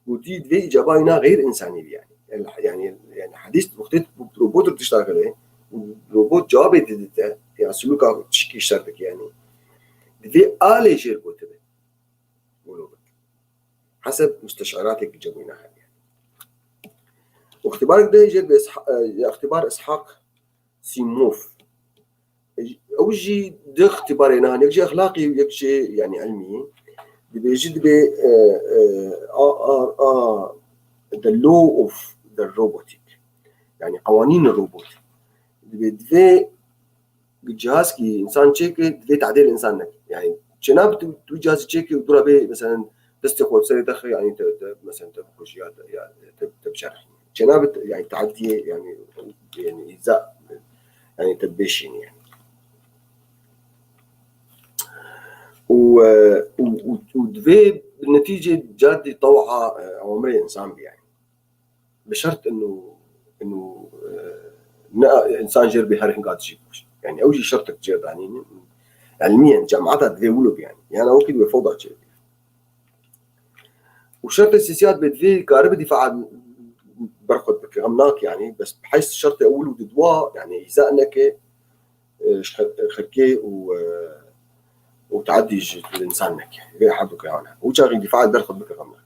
gotî divê îcaba wîna xeyr însanî bî, yani. El-, yani, yani, hedîs wextê robot tişta xelê, robot cevabê didite, ya silûka çikî şer dike, yani. Divê alê jêr gotibe. Wilo bike. Heseb musteşaratek cebûna hebe. Îxtîbarek de jê bi Isha-, e, îxtîbar Ishak Simov. Ew jî du îxtîbarê nan, yek jî exlaqî û yek jî, yani, ilmî. Dibêjî dibê, e, e, a, a, a, the law of the robotic. Yani, qewanîn robot. Dibê, divê cihazkî însan çêke, divê tadê li însan neke. Yani, çênabe tu, tu cihazî çêke û dûra bê, mesela, destê xwe serê te xe, yani, te, te, mesela, te bikujî ya, ya te, te biçerxî. Çênabe, yani, tadiyê, yani, yani, îza, yani, te bêşînî, yani. Û, e, û, û, û divê bi netîcê cadî tewha, e, ewamirê însan bî, yani. bi şert inu inu ne insan jêr bê her hinga dijî. Yani ew jî şertek cêr danînin. Elmiyen cemata divê wilo bî yani. Yani ew kî divê fewda çêbî. Û şertê sîsiyat bê divê karibe dîfaa ber xwe bike, xem nake yani. Bes bi heys şertê ewil û didwa yani îza neke, e, ji xer-, xerkê û, e, û teadî ji insan neke. Vê her du keyane. Û çaxî dîfaa ber xwe bike, xem nake.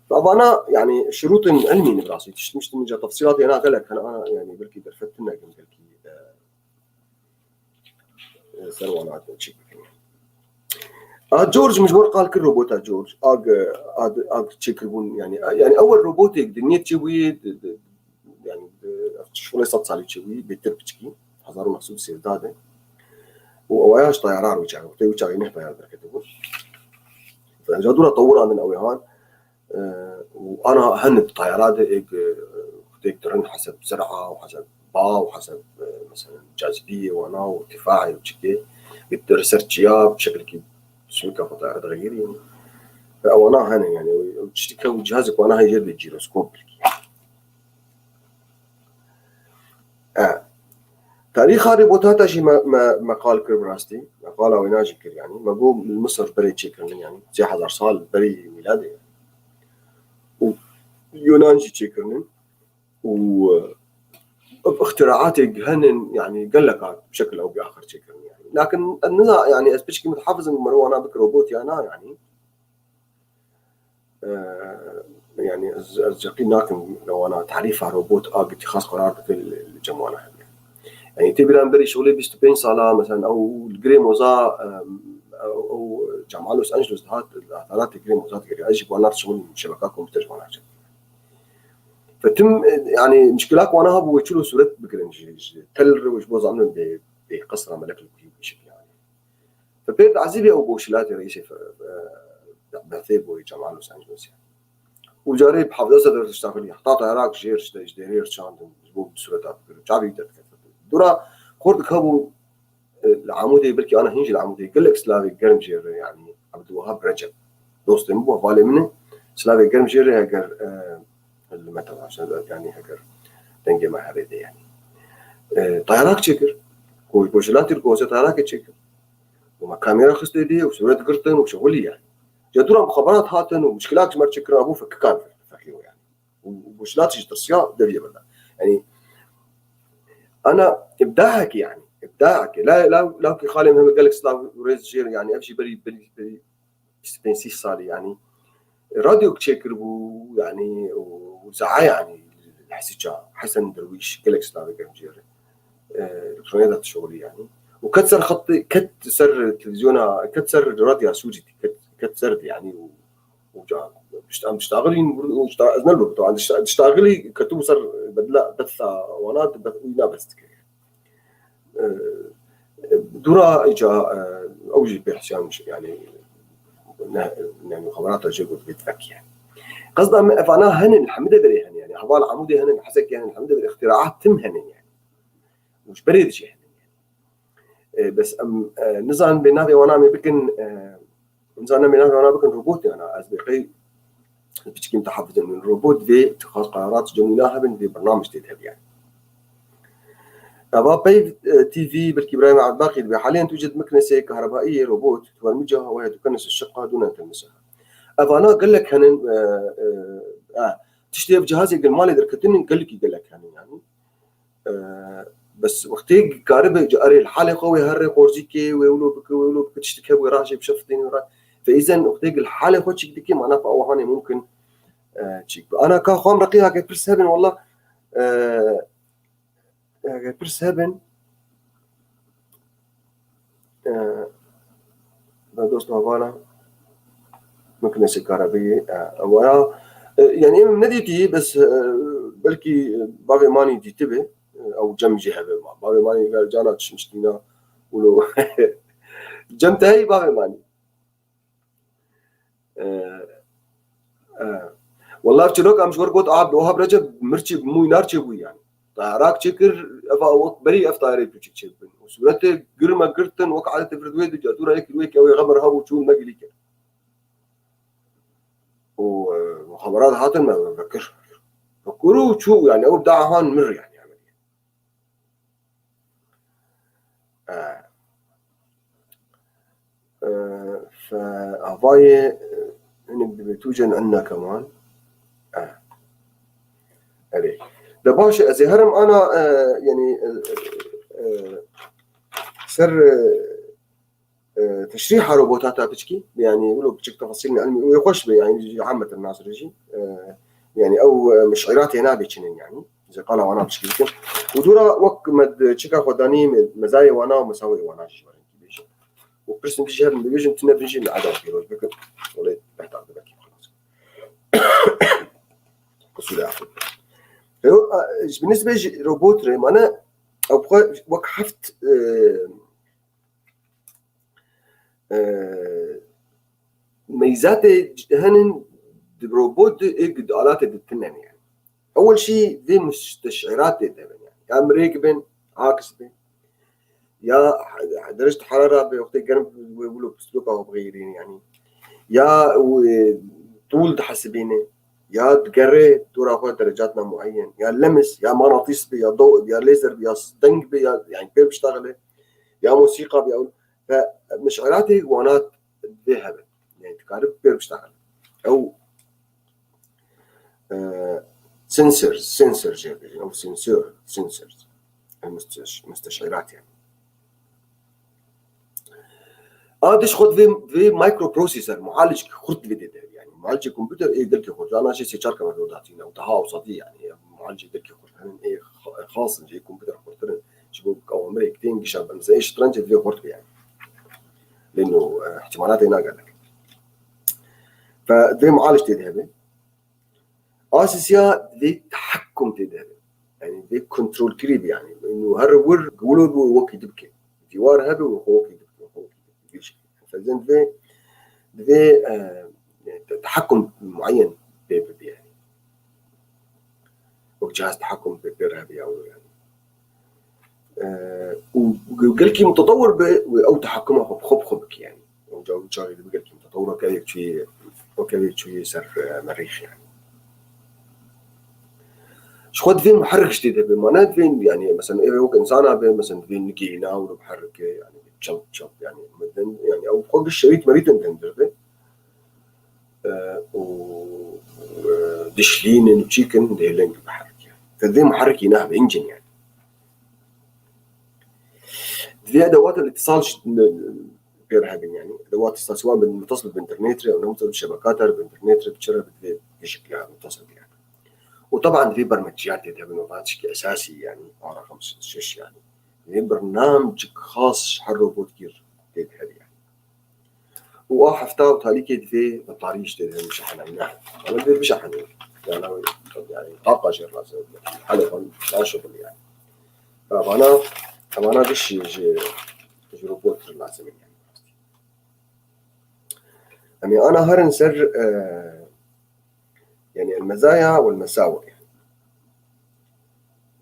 Avana yani şirûtên ilmî ne bi rastî. Tişt mişt min ca tefsîlatê hena gelek hene, ana yani belkî derfet tune kim belkî, e, e, ser wan hatin çêk bikin. A George, min ji bo qal kir robota George. Ag, ag, ag çêkiribûn yani, yani ew robotêk di niyet çêbûyê, di, di, yani, di, şûlê sed salî çêbûyî, bêtir piçikî, hezar û neh sed û sêzdeh de. Û ew ya ji tayara re wî çaxê, wextê wî çaxê neh tayar derketibû. Ca dûra tewirandin ew ê han. E, û ana hin di tayara de êk, e, têk dirin heseb zira û heseb ba û heseb, e, mesela cazibiyê wana û tifayê û çikê. Êk dir ser çiya bi şekilekî sumika xwe tayara dixeyirî. Ve ewana hene yani, ew, ew tiştî ke ew cihazê ku ana heye jêr bê, jiroskop belkî. E, tarîxa robota jî me, me, me qal kir bi rastî. Me qala wêna jî kir yani. Me got li Misir berê çêkirinin yani. Sê hezar sal berî mîladê yani. Û Yunan jî çêkirinin. Û, e, ixtiraatê henin yani geleka bi şekil ew bi axir çêkirin yani. Lakin ez niza yani ez piçkî mutehafizim meriwana bikir robot ya na yani. E, yani ez, ez ceqîn nakim li wana tarîfa robot a gitî xas qerar dike li, li cem wana hebe. Yani tê bîra min berî şolê bîst û pênc sala, mesela ew li Girê Moza, e, ew, ew cema Los Angeles dihat, li adaletê Girê Moza digeriya. Ez jî bi wana şol şebeka kompûter ji wana çêkir. Fetim, e, yani mişkila ku wana hebû wê çilo sûret bigirin ji, ji tel re û ji bo zanibin bê, bê qesra melek li kuhî bişik yani. Fe pêr diezîbê ew boşilatê reîsê fe-, e, Bextê bo Cemal Los Angelosê. Û carê bi hevdeh sed diştaxilî, heta tayarak jêr ji de-, ji derê re çandin, ji bo bi sureta bigirin. Çavî derdikeve. Dûra xort dikebû, e, li Amûdê, belkî ana hîn jî li Amûdê, gelek silavê germ jê re, yanî Abdulwehab Recep. Dostê min bû, hevalê min e. Silavê germ jê re heger, e, li me temaşe, yanî heger dengê me herê de, yanî. E, tayarak çêkir. Ku ji bo jilatî li goze tayarakê çêkir. Û me kamera xistê dê û sûret girtin û şixulî yani. Ca dûra muxaberat hatin û muşkilak ji me re çêkirin, bû fekikan fekiyo yani. Û, û muşkilat jî tirsiya deriyê min de. Yani, ana ibdahekî yani. İbdahekî. La, la, lawkî xalê min heme gelek silav û rêz jêr yani. Ev jî berî, berî, berî bîst û pênc sî salî yani. Radyo çêkiribû yani û, û zae yani. Hesî ça, Hesen Derwîş, gelek silavê germ jêr. E, elektroniya de tişolî yani. Û ket ser xetê, ket ser televizyona, ket ser radya Sûrî, ket, ket ser yani û, û ca, işte, em diştaxilîn, û dişta-, ez ne lo, to, em dişta-, diştaxilî ketibû ser bedla, betha wana, bet-, wîna bes dikir. E, e, dûra îca, e, ew jî pê hesyan yani, ne, ne muxaberata jê got bêt vek yani. Qesda me evana henin, hemide berê henin yani. Heval Amûdê henin, Hesekê henin, hemide berê îxtiraat tim henin yani. Û ji berê dijî henin. E, bes em, e, nizanin bê navê wana em ê bikin, e, nizanin bê navê wana bikin robot yana. Ez bê qey piçkî mutehafizim. Robot vê tixaz qerarat cemîna hebin, vê bernamij tê de hebiyan. Eva peyv, e, T V, belkî Îbrahîm Ebdbaqî dibe. Haliyen tujed miknesê kahrebaiyê robot, tuwermîca hewaya dukenese şiqa dûne telmise. Evana gelek henin, e, e, e, tiştê ev cihazê gel malê derketinin gelekî gelek henin yani. E, bes wextê karibe, erê li halê xwe wê herre qorzîkê, wê wilo bike, wê wilo bike, tiştik hebû, wê raşê bi şefitên wê ra-, feîzen wextê li halê xwe çîk dike, mana pa ew hanê mumkin, e, çîk bi. Ana ka xwam reqî hake pirs hebin, wallah, e, hake pirs hebin, e, Be dost hevala, min kinesê karebeyê, e, ew ya, e, yani em nedîtî, bes, e, belkî, e, bavê manî dîtibe, e, ew cem jî hebe ma. Bavê manî gel cana çişmiştîna, wilo cem te heyî bavê manî. E, e, Wallah çirok em ji wir got, Abdulwahab Recep mirçî bi mûy nar çêbû yani. Tayarak çêkir, eva wek berî ev tayarê piçik çêbin. Û sûretê girme girtin, wek adetê vir wê di cadûra yekî wê ke wê xeber hebû çûn me gilî kir. Û, e, muxaberat hatin me vekir. Kuru çû, yani ew bi dahan mir yani. E, e, fe avayê, e, hinek dibê tu cen enna keman. E. Erê. De baş e, ez ê herim ana, e, yani, e, e, ser, e, e, teşrîha robota ta piçkî, yani wilo piçik tefasîlên ilmî wê xweş be, yani jî amet nas re jî, e, yani ew, e, mişîratê nabê çinin yani. Ji qala wana piçkî bikin. Û dûra wek me di çika xwe danî me-, mezayê wana û mesawê wana jî werin bêjin. Û pirsin jî herin bibêjin, tune bin jî me eda pîroz bikin. Wele behtar de belkî xelas. Qusûrê afû. Ew, a, ji bi nisbê ji robot re, mane, ew xwe wek heft, e, e, meyzatê henin di robot de ê di alatê de tinen yani. Ewel şî vê müsteşiratê de bin yani. Ya mirêk bin, aks bin. Ya derece harara be, wextê germ wê wilo pistloka xwe bixeyirîn yani. Ya wê tûl dihesibîne. Ya digerê dora xwe derecatna muayyen. Ya lemis, ya manatîs be, ya do, ya lêzer be, ya deng be, ya yani pê biştaxile. Ya musîqa be, ya Fe mişaratê wana divê hebe. Yani dikarib pêr biştaxin. Ew, e, sensor, sensor jê bêjin. Ew sensor, sensor. Ew müsteş-, müsteşirat yani. A diş xwe divê, divê microprocessor, mualicek xurt divê de. Yani mualicê kompûter ê gelkê xurt. Ana jê sê çar kere rodatîne. Ew daha awsadî yani. Mualicê gelkê xurt. Henin ê xa-, xas in, ê kompûter xurtir in. Ji bo ewamirê tên gişa bin. Mesela, ê şitrencê divê xurt be yani. Lê no, e, ihtimalatê na gelek. Fe divê mualic tê de hebe. A sisiya divê tehekkum tê de hebe. Yani divê kontrolkirî be yani. No her wir wilo bi wekî dibike. Dîwar hebe û xwe wekî dibike. Xwe wekî dibike. Vî şekilde. Fe divê, divê, e, te-, tehekkum muayyen pê bibe yani. Wek cihaz tehekkum pê, pê re hebe ya wilo yani. E, û gelkî mutetewir be, wê ew tehekkuma xwe bi xwe bi xwe bike yani. Ew ca, ew çaxê dibe gelkî mutetewir, weke yek çûyê, weke yek çûyê ser, e, merîx yani. Ji xwe divê muherrik ji tê de be, mane divê yani, mesela, ev wek insana be, mesela, divê nigê na û biherrike yani, çap çap yani, yani ew xwe giş şerît merît in tendir be. E, û, e, dişlînin û çîkin dê ling biherike. Te dê muherrikî nehbe, engine yani. Divê edewata îtisal ji, pê re hebin yani. Edewata îtisal siwan bin, mutasıl bi internetê, ew ne mutasıl bi şebekata re, bi internetê, bi çi re, bi divê gişik ya mutasıl yani. Û taban divê bermeciyat tê de hebin, o tişkî esasî yani, a rakam şeş yani. Divê bernamecik xas her robot gir tê de hebe yani. Û a hefta û talîkê divê betarî ji tê de bişehenayî, ne. Ama divê bişehenê. Yani, yani, taqa jê lazim. Hele xwe naşixulî yani. Evana, evana giş ji, ji, ji robot lazim in yani. Em ê ana herin ser, e, yani, el mezaya wel mesawi yani.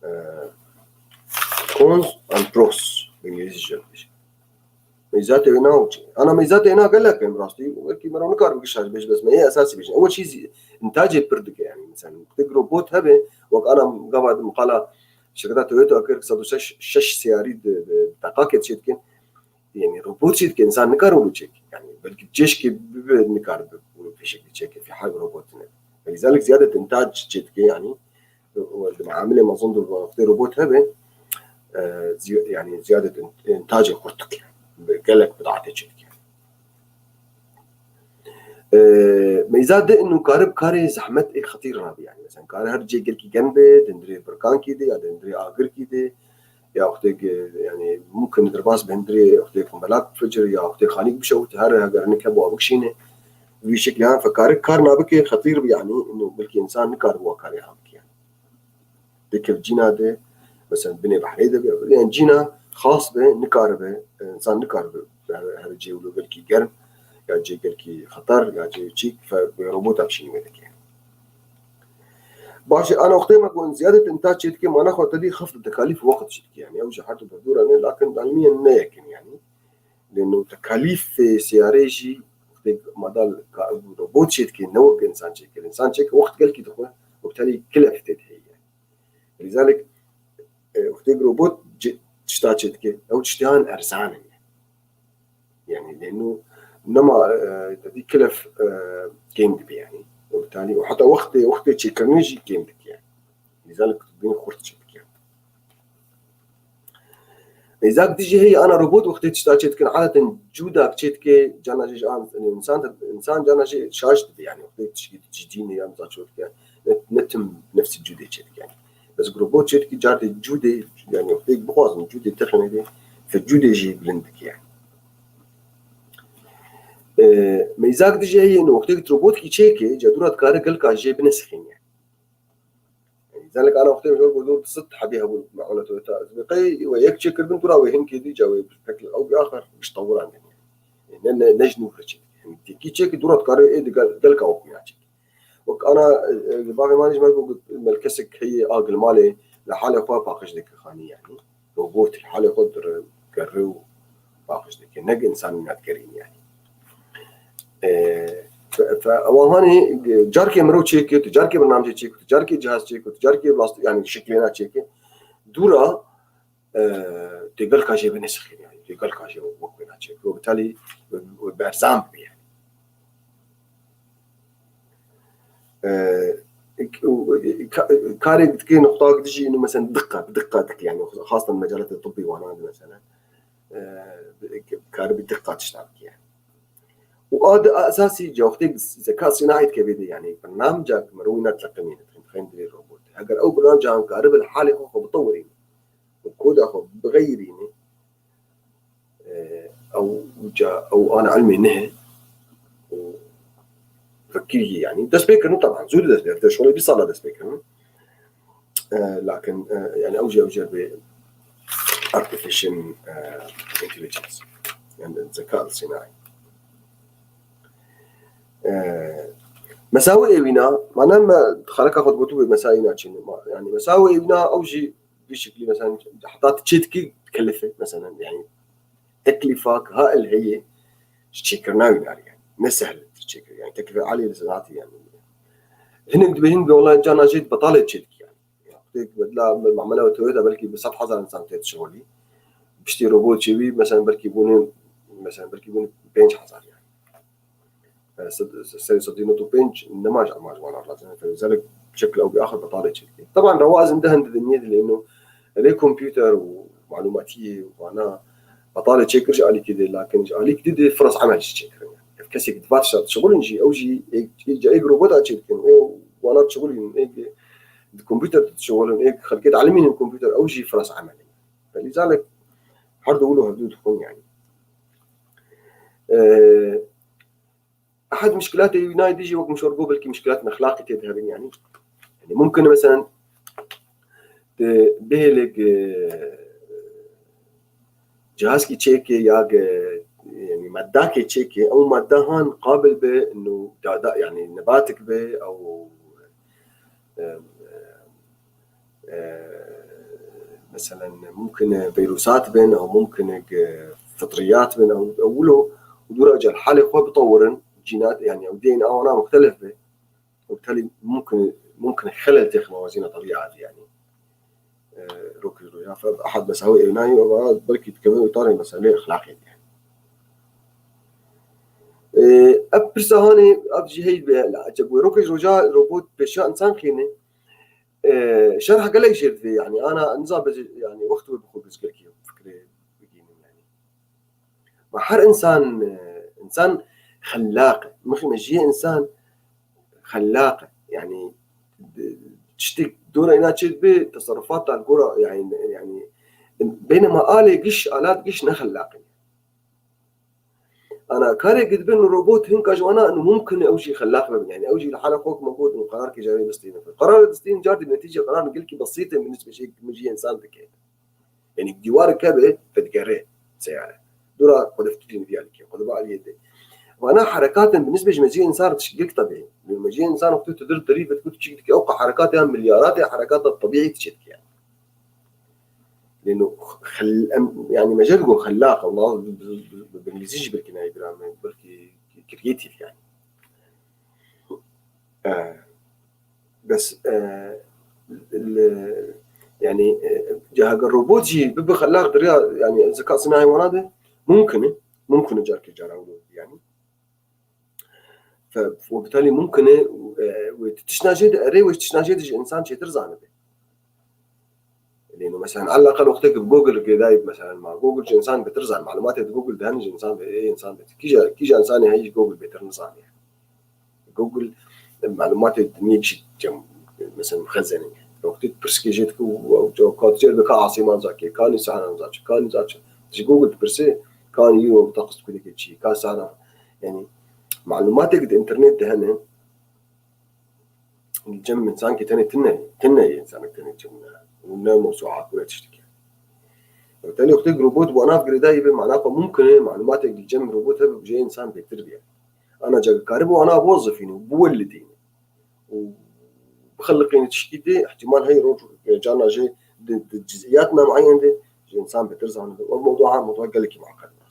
E, cons and pros, bi îngilîzî jî dibêjin. Meyzatê wê na û çi? Ana meyzatê na gelek in rastî. Belkî mero nikar bi gişa jî bêje, bes me yê esasî bêjin. Ew çî zî, intacê pir dike yani. Mesela, tek robot hebe, wek ana gava di miqala şirketa Toyota kir, sed û şeş, şeş seyarî di, di, di deqakê çê dikin. Yani robot çê dike, insan nikare wilo çêke. Yani belkî cêşkê bibe, nikare bi wilo pêşekê çêke. Fî hal robot ne. Lizalik ziyadet intac çê dike yani. Di muamilê mezin de wextê robot hebe, e, ziy-, yani ziyadet in-, intacê xurt dike. Bi gelek bidatê çê dike. E, meyza de inu karib karê zehmet ê xetîr rabi yani. Mesela kare her cê gelkî gen be, dindirê birkankî de ya dindirê agirkî de, ya wextê ki, yani, mumkin derbas bi hindirê, wextê kumbelak bifecir, ya wextê xanîk bişewit, her heger hinek hebû bikişîne. Vî şekilê yan fekari kar nabike, xetîr bi, yani, ino belkî insan nikaribe wa karê ha bike, yani. Dê kevcîna de, mesela, binê behrê de be, yani, cîna xas be, nikaribe, insan nikaribe, her, her cê wilo gelkî germ, ya cê gelkî xeter, ya cê çîk, fe, robota bişînî wê dike. Baş e, ana wextê me ku ziyadet intac çê dike, mana xwe tedî xeft tekalîf wext çê dike. Yani ew ji her du berdûra ne, lakin elmiyen ne yekin yani. Lê no tekalîfê seyarê jî wextê madal ka-, robot çê dike, ne wek insan çê dike. Insan çê dike, wext gelkî dixwe, Û bi telî kilef tê de heye. Lîzalik, e, wextê robot ci-, tişta çê dike, ew tiştiyan erzan in. Yani, lê nû nema, e, tedî kilef, e, kêm dibe yani. Û bi telî, û heta wextê, wextê çêkirinê jî kêm dike yani. Lîzalik tu bîn xurt çê dike. Lîzalik dijî heye ana robot wextê tişta çê dikin, adeten cûdak çê dike, cana jî an, insan, insan cana jî şaş dibe yani. Wextê tişkî cidî ne ya mizah çê dike. Ne, ne tim nefsî cûdê çê dike yani. Bes robot çê dike, car tê cûdê, yani wextê bixwazin cûdê texine de, fe cûdê jî bilind dike yani. E, meyzak dijî heye, ino wextê ki robot ki çêke, ca dûra dikare gelka jê binesixîne. Lîzalik ana wextê jor godur sed hebî hebûn, me'mûla Toyota. Ez bi qey we yek çêkirbin, dûra wê hinkê dî, ca wê pek ew bi axir giş tewirandin. Ne, ne, ne ji nû re çêk. Hem têkî çêk, dûra dikare ê di gel-, gelka wek wîna çêk. Wek ana, e, e, bavê man jî me got, me kesek heye a gilmalê li halê xwe paqij dike xanî yani. Robot li halê xwe dire, gerre û paqij dike. Ne insan wîna digerîn yani. E, fe, fe, ewan hanê, e, carkê mirov çêke, tu carkê bernamecê çêke, tu carkê cihaz çêke, tu carkê plastik, yani şiklêna çêke. Dûra, e, tê gelka jê binesixîn yani. Tê gelka jê wek wêna çêke. Û bi telî, e, e, berzan bibe yani. E, ka-, karê dike, noqtak dijî, ino mesela diqqa, diqqa dike yani. Xastan mecalatê tibbî wana de mesela. E, karibî diqqa tişta bike yani. Û a di esasî ca wextê zeka sînaî dikeve de yani, bernamca mirov wîna dileqimîne, dixin, dixin dilê robot. Eger ew bernamca karibe li halê xwe xwe bitewirîne û koda xwe bixeyirîne, e, ew ca, ew ana ilmê nihe û fikirî yani. Dest pê kirin, taban, zû dest pê, şolê bîst sala dest pê kirin. E, lakin, e, yani ew jî, ew jî bê artificial, e, intelligence. Yani zeka sînaî. E, mesawê ewîna, mana me xeleka xwe dibû bê mesayî naçîn. Ma-, yani mesawê ewîna ew jî bir şekilde mesela heta tu çê dikî kelife mesela yani teklîfa ki ha el heye ji çêkirina wî nare yani. Ne sehl çêkir yani. Teklîfe alî li senatî yani. Hinek dibê hin bi olay cana jê betalê çê dikî yani. Têk bedla mamela Toyota belkî bi sed hezar insan tê dişixulî. Piştî robot çêbî, mesela belkî bûne, mesela belkî bûne pênc hezar yani. E, sed, serê sedî nod û pênc nema ji ema ji wan re lazim e. Zelek şekil ew bi axir betalê çêdike. Teban rewa ez em dehên di dinyê de lê ino. Lê kompûter û malûmatiyê û wana betalê çêkir ji alîkî de, lakin ji alîkî de, de firas emel jî çêkirin. Ev kesek di va tişta dişixulin jî, ew jî ê, ê, ca ê robota çêdikin, ê wana dişixulin, ê di kompûter dişixulin, ê xelkê dielimînin kompûter, ew jî firas emel in. Belî zalek her du wilo hevdu dixwin yani. E, Ehed muşkilatê wî nayê dijî wek min şor got, belkî muşkilatên exlaqî tê de hebin yani. Yani mumkin e mesela te bihêlek, e, cihazkî çêke ya ge, yani maddakê çêke, ew madde han qabil be, nu dada, yani nebatik be, ew, e, e, e, meselen, mumkin e vîrusat bin, ew mumkin e ge fitriyat bin, ew, ew wilo, û dûra ca li halê xwe bitewirin, cînat, yani ew D N A wana muxtelif be. Û telî mumkin, mumkin xelel têxe mewazîna tebîa de, yani. E, rokê roja, fe, ehad mesawê ewînayî, û belkî dikeve îtarê meselê exlaqê de, yani. E, ev pirsa hanê, ev jî heyî be, la, eceb wê rokê roja robot pêşiya insan xîne, e, şerh gelek jêr divê, yani, ana, niza be, yani, wext wê bi xwe gizgirkî fikrê bigînin, yani. Ma her insan, e, insan xellaq e. Mixî mejiyê insan xellaq e. Yani, tiştek dora îna çê dibe, teserrufata li gora, yani, yani, beynema alê giş, alat giş ne xellaq in. Ana karê ki dibin robot hinka ji wana inu mumkin e ew jî xellaq bibin. Yani, ew jî li hala xwe me got, inu qerar ki carê bistînin. Qerar distînin car di netîce qerar gelkî besît e, min nisbê jê, min jî insan dike. Yani dîwarek hebe, te digere seyare. Dûra xwe de fikirî diya dike, xwe de ba aliyê de. Vana herekatên bi nisbê ji meciyê insan re tişkil tebî. Meciyê insan wextê tu dir derî ve diku tu çik dike, ew qe herekatê ya milyaratê herekata tebîî tu çê dike. Lêno xel-, em, yani me jê digo xellaq, Allah bi, bi, bi, bi, bi îngilîzî jî belkî nayê bira me, belkî creative yani. E, Bes, e, li, yani, e, ca heger robot jî bibe xelaq di riya, yani, zeka sina heywana de, mumkin e, mumkin e carkê cara wilo bibe, yani. Fe, û bitalî mumkin e, e, wê tiştna jê de, erê wê tiştna jê de ji insan çêtir zanibe. Lê no, mesela, elaqel wextê ki bi Google girêdayî, mesela, ma Google ji insan betir zan, malumatê di Google de hene ji insan be, ê insan betir. Kîja, kîja insanê heyî ji Google betir nizaniye. Google, e, malumatê dinyê kişî cem, mesela, xezenê. Wextê pirskê jê dike û, û, û, ka tu jê dibe ka asîman zake, ka nî sehran zaçe, ka nî zaçe. Ji Google dipirsê, ka nî yo teqis kulekê çi, ka sehran. Yani, malumatê ki di internet de hene, cem insankî tenê tine, tine yê insanek tenê cem ne. Û ne mewsua kure tiştekî. Tenê wextê robot bo nav girêdayî be, mana xwe mumkin e, malumatê ki cem robot hebe, jê insan betir bîye. Ana ca ki karibe wana bozifîne, biwelidîne. Û bixeliqîne tişkî dê, ihtimal heye roj, e, carna jê di, di ciziyatna mueyen de ji insan betir zanibe. Ev mewdua, mewdua gelekî mueqed e.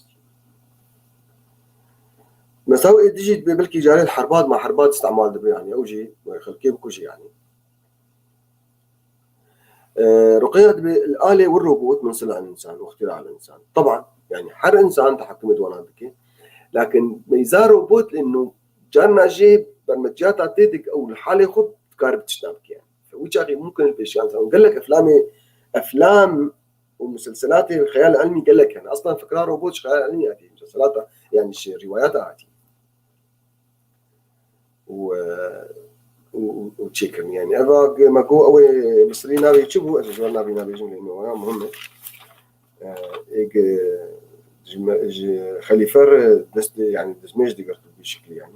Mesela ê dijî dibe belkî carê li herbat ma herbat îstemal dibe, yani ew jî xelkê bikuje, yani. E, Ruqeya dibe, li alê wir robot min sila insan, wextî ra al insan. Taban, yani her insan tehekkumê di wana dike. Lakin meyza robot, lê no carna jê bermeciyata tê dik ew li halê xwe dikare bi tiştna bike. Wî çaxê mumkin e pêşiyan zan. Gelek eflamê, eflam û muselselatê xeyal ilmî gelek hene. Aslan fikra robot ji xeyal ilmî hatî. Muselselata, yani ji rîwayata hatî. Û, e, û, û, û çêkirin. Yani, eva ge-, me got, ew ê Misrî navê çi bû? Ez ji wan navê nabêjim, lê me waya muhim e. E, ê ge-, ji me, ji xelîfe re dest, yani, destmêj digirt bi şiklî, yani.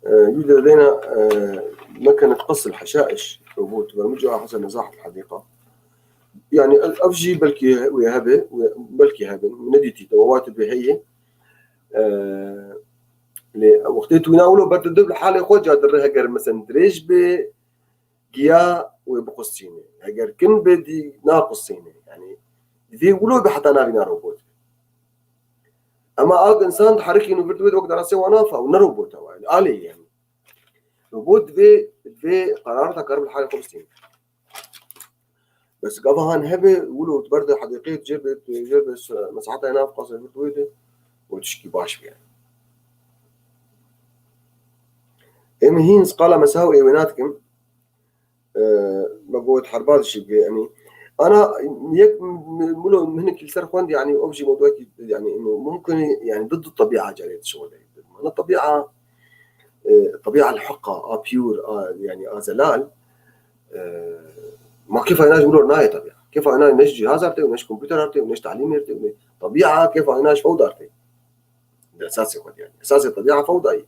E, yû de dêna, e, mekene qesl heşaiş robot, ve mucua hese nezahet hedîqa. Yani, ev, ev jî belkî wê hebe, wê, belkî hebe. Min nedîtî, te wawatê bê heye. E, lê wextê tu wîna wilo berdidib li halê xwe, ca dirê heger, mesen, dirêj bê, giya wê biqusîne. Heger kin bê, dî naqusîne. Yani, divê wilo be heta navîna robot be. Ema ak insan diherikîn û vir divê wek derasê wan nafa û ne robot e wa. Alê yani. Robot divê, divê qerarata kar bi halê xwe bistîne. Bes gava han hebe, wilo tu berde hedîqê, tu jê be, tu jê be, mesaheta nav qasê vir divê de, û tişkî baş be yani. Em hîn qala mesaw ê wê nadikim. E, me got herbat jî bê, yani, ana yek m-, m-, mulo hinek li ser xwend, yani, ew jî mewduekî, yani, mumkin e, yani, dı, dı tabi'a carê dişixulê. Mana tabi'a, e, tabi'a al-haqqa, a pure, a, yani, a zelal, e, ma kêfa ina ji mulo nayê tabi'a. Kêfa ina ne ji cihaz arte, ne ji kompûter arte, ne ji talîm arte, ne tabi'a kêfa ina ji fewda arte. Di esasê xwe de yani. Esasê tebîa fewdayî.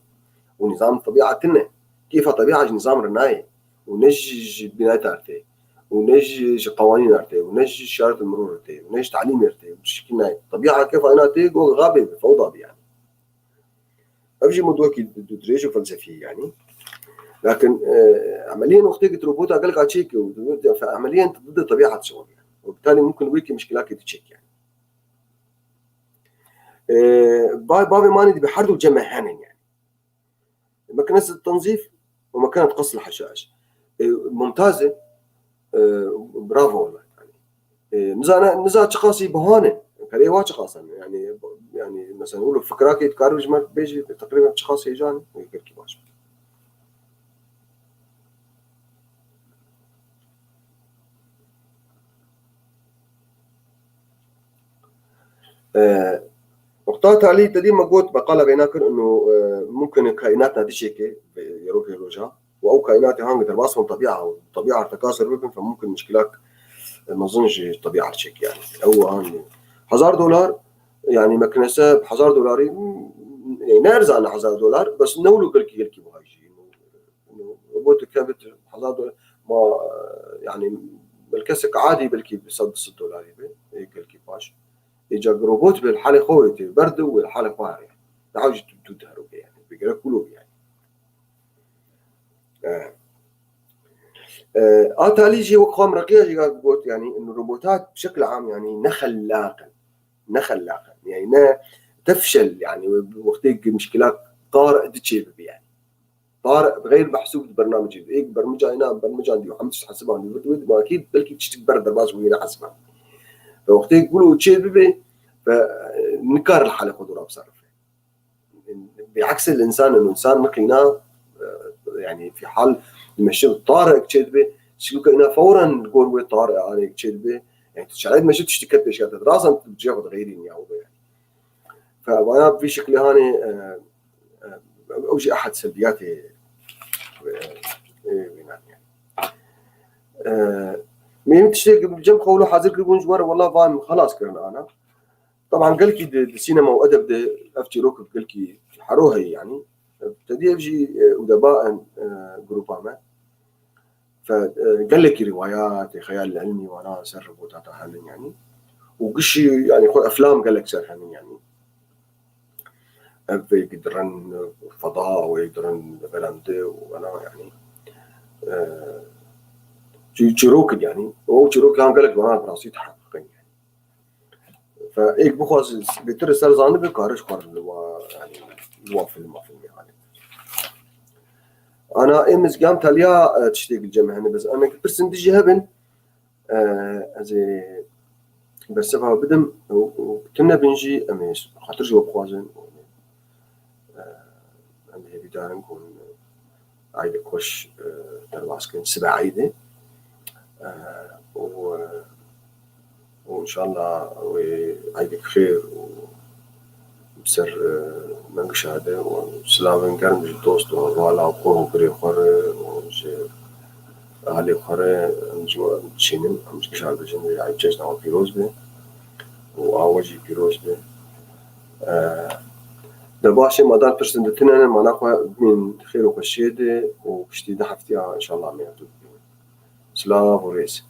Û nîzam tebîa tune. Kêfa tebîa ji nîzam re nayê. Û ne ji, ji bînayê te re tê. Û ne ji, ji qewanîn re tê. Û ne ji şiyaret mirov re tê. Û ne ji talîmê re tê. Û tişkî nayê. Tebîa kêfa ina tê, go xabê bi, fewda bi yani. Ev jî mewduekî du-, du-, dirêj û felsefî yani. Lakin, e, emeliyen wextê ki tu robota gelka çêke û tu, fe-, emeliyen tu dide tebîa dişixulî yani. Û bitanî mumkin wê ki mişkilakê tu çêk yani. E, ba-, bavê manî dibe her du cem hene yani. Mekinet tenzîf û mekinet qesl heşaiş. E, mumtaz e. E, bravo wala. Yani. E, nizane, niza çiqasî buhane. Perê wa çiqas e. Yani, yani, mesela, wilo fikrakê dikare ji me bêjî, teqrîben çiqas hêjan e. Gelkî baş. E, Nokta talî te dî me got, me qala vêna kir, ino, e, mumkin e kaînat nadî çêke, e, yerokê roja. Û ew kaînatê hangi derbas bin tebîa û tebîa re tekasur bibin, fe mumkin mişkilak, e, mezin ji tebîa re çêke yani. Ew hangi hezar dolar, yani mekinese hezar dolarî, m-, yani ne erzan e hezar dolar, bes ne wilo gelkî, gelkî buha jî. Ino, ino, robot dikevit hezar dolar, ma, e, yani, belkesek adî belkî sed, sed dolarî be, e, gelkî baş. Ê, ca robot be, li halê xwe wê tê, berdi û wê li halê xwe herê. Daha jî tu, tu diheroke yani. Bi gerek wilo yani. E, e, a talî jî wek xwe em reqiya jî got yani, in robota bi şekil am yani ne xellaq in. Ne xellaq in. Yani ne tefşel yani, wextê ki mişkila qar diçê bibe yani. Tar xeyr mehsûb di bernamecê de. Êk bermica îna, bermican dî û hemî tişt hesibandî, wê, wê, wê, belkî tiştik ber derbas wî yine hesibandî. Ve wextê gul û çê bibe, ve, e, nikar li halê xwe dora biserife. Bi eksê li însan, însan niqîna, e, yani fi hal dimeşe tarek çê dibe, çiluka îna fewren gor wê tar arek çê dibe. Yani tu çarek dimeşe tiştik ket pêşiya te. Rasan tu cihê xwe dixeyrî niya û be yani. Fe vana bi vî şeklê hanê, e, e, ew jî ehed selbiyatê, e, e, wînan yani. E, Min tiştek cem xewlo hazir kiribûn ji we re, wela van xelas kirin ana. Taban gelkî di, di sînema û edeb de ev çîrok gelkî hero heye yani. Tedî ev jî, e, udeba en, e, grupa me. Fe, e, gelekî rîwayatê, xeyal ilmî wana ser ribota te henin yani. Û gişî yani xwe eflam gelek ser henin yani. Ev vê dirin feda, wê dirin berende û wana yani. E, çî-, çîrok in yani. O çîrok yan gelek wana bi rastî teheqqiqin yani. Fe êk bixwaz bêtir ser zanibe, kare ji xwe re li wa, yani, li wa filma, filmê anî. Ana ê mizgîyan teliya, e, tiştê gilcem hene, bes anek pirsin dijî hebin, e, ez ê bersiva bidim, û, û tune bin jî, em ê xatir ji we bixwazin, û, e, em ê hêvîdarin ku hûn Eydek xweş, e, derbas kirin. Sibe Eydê. E, û, e, û inşallah wê eydek xêr û bi ser, e, mengişa de û silavên germ ji dost û hevala xwe û birê xwe re û ji ahalê xwe re em ji we çînin, em ji kişa dibêjin, eyd cejna we pîroz be û a we jî pîroz be. E, de baş e, madan pirsên di tune ne, mana xwe bimîn xêr û xweşiyê de û piştî du heftiya inşallah me ya tu bibînin. Silav û rêz.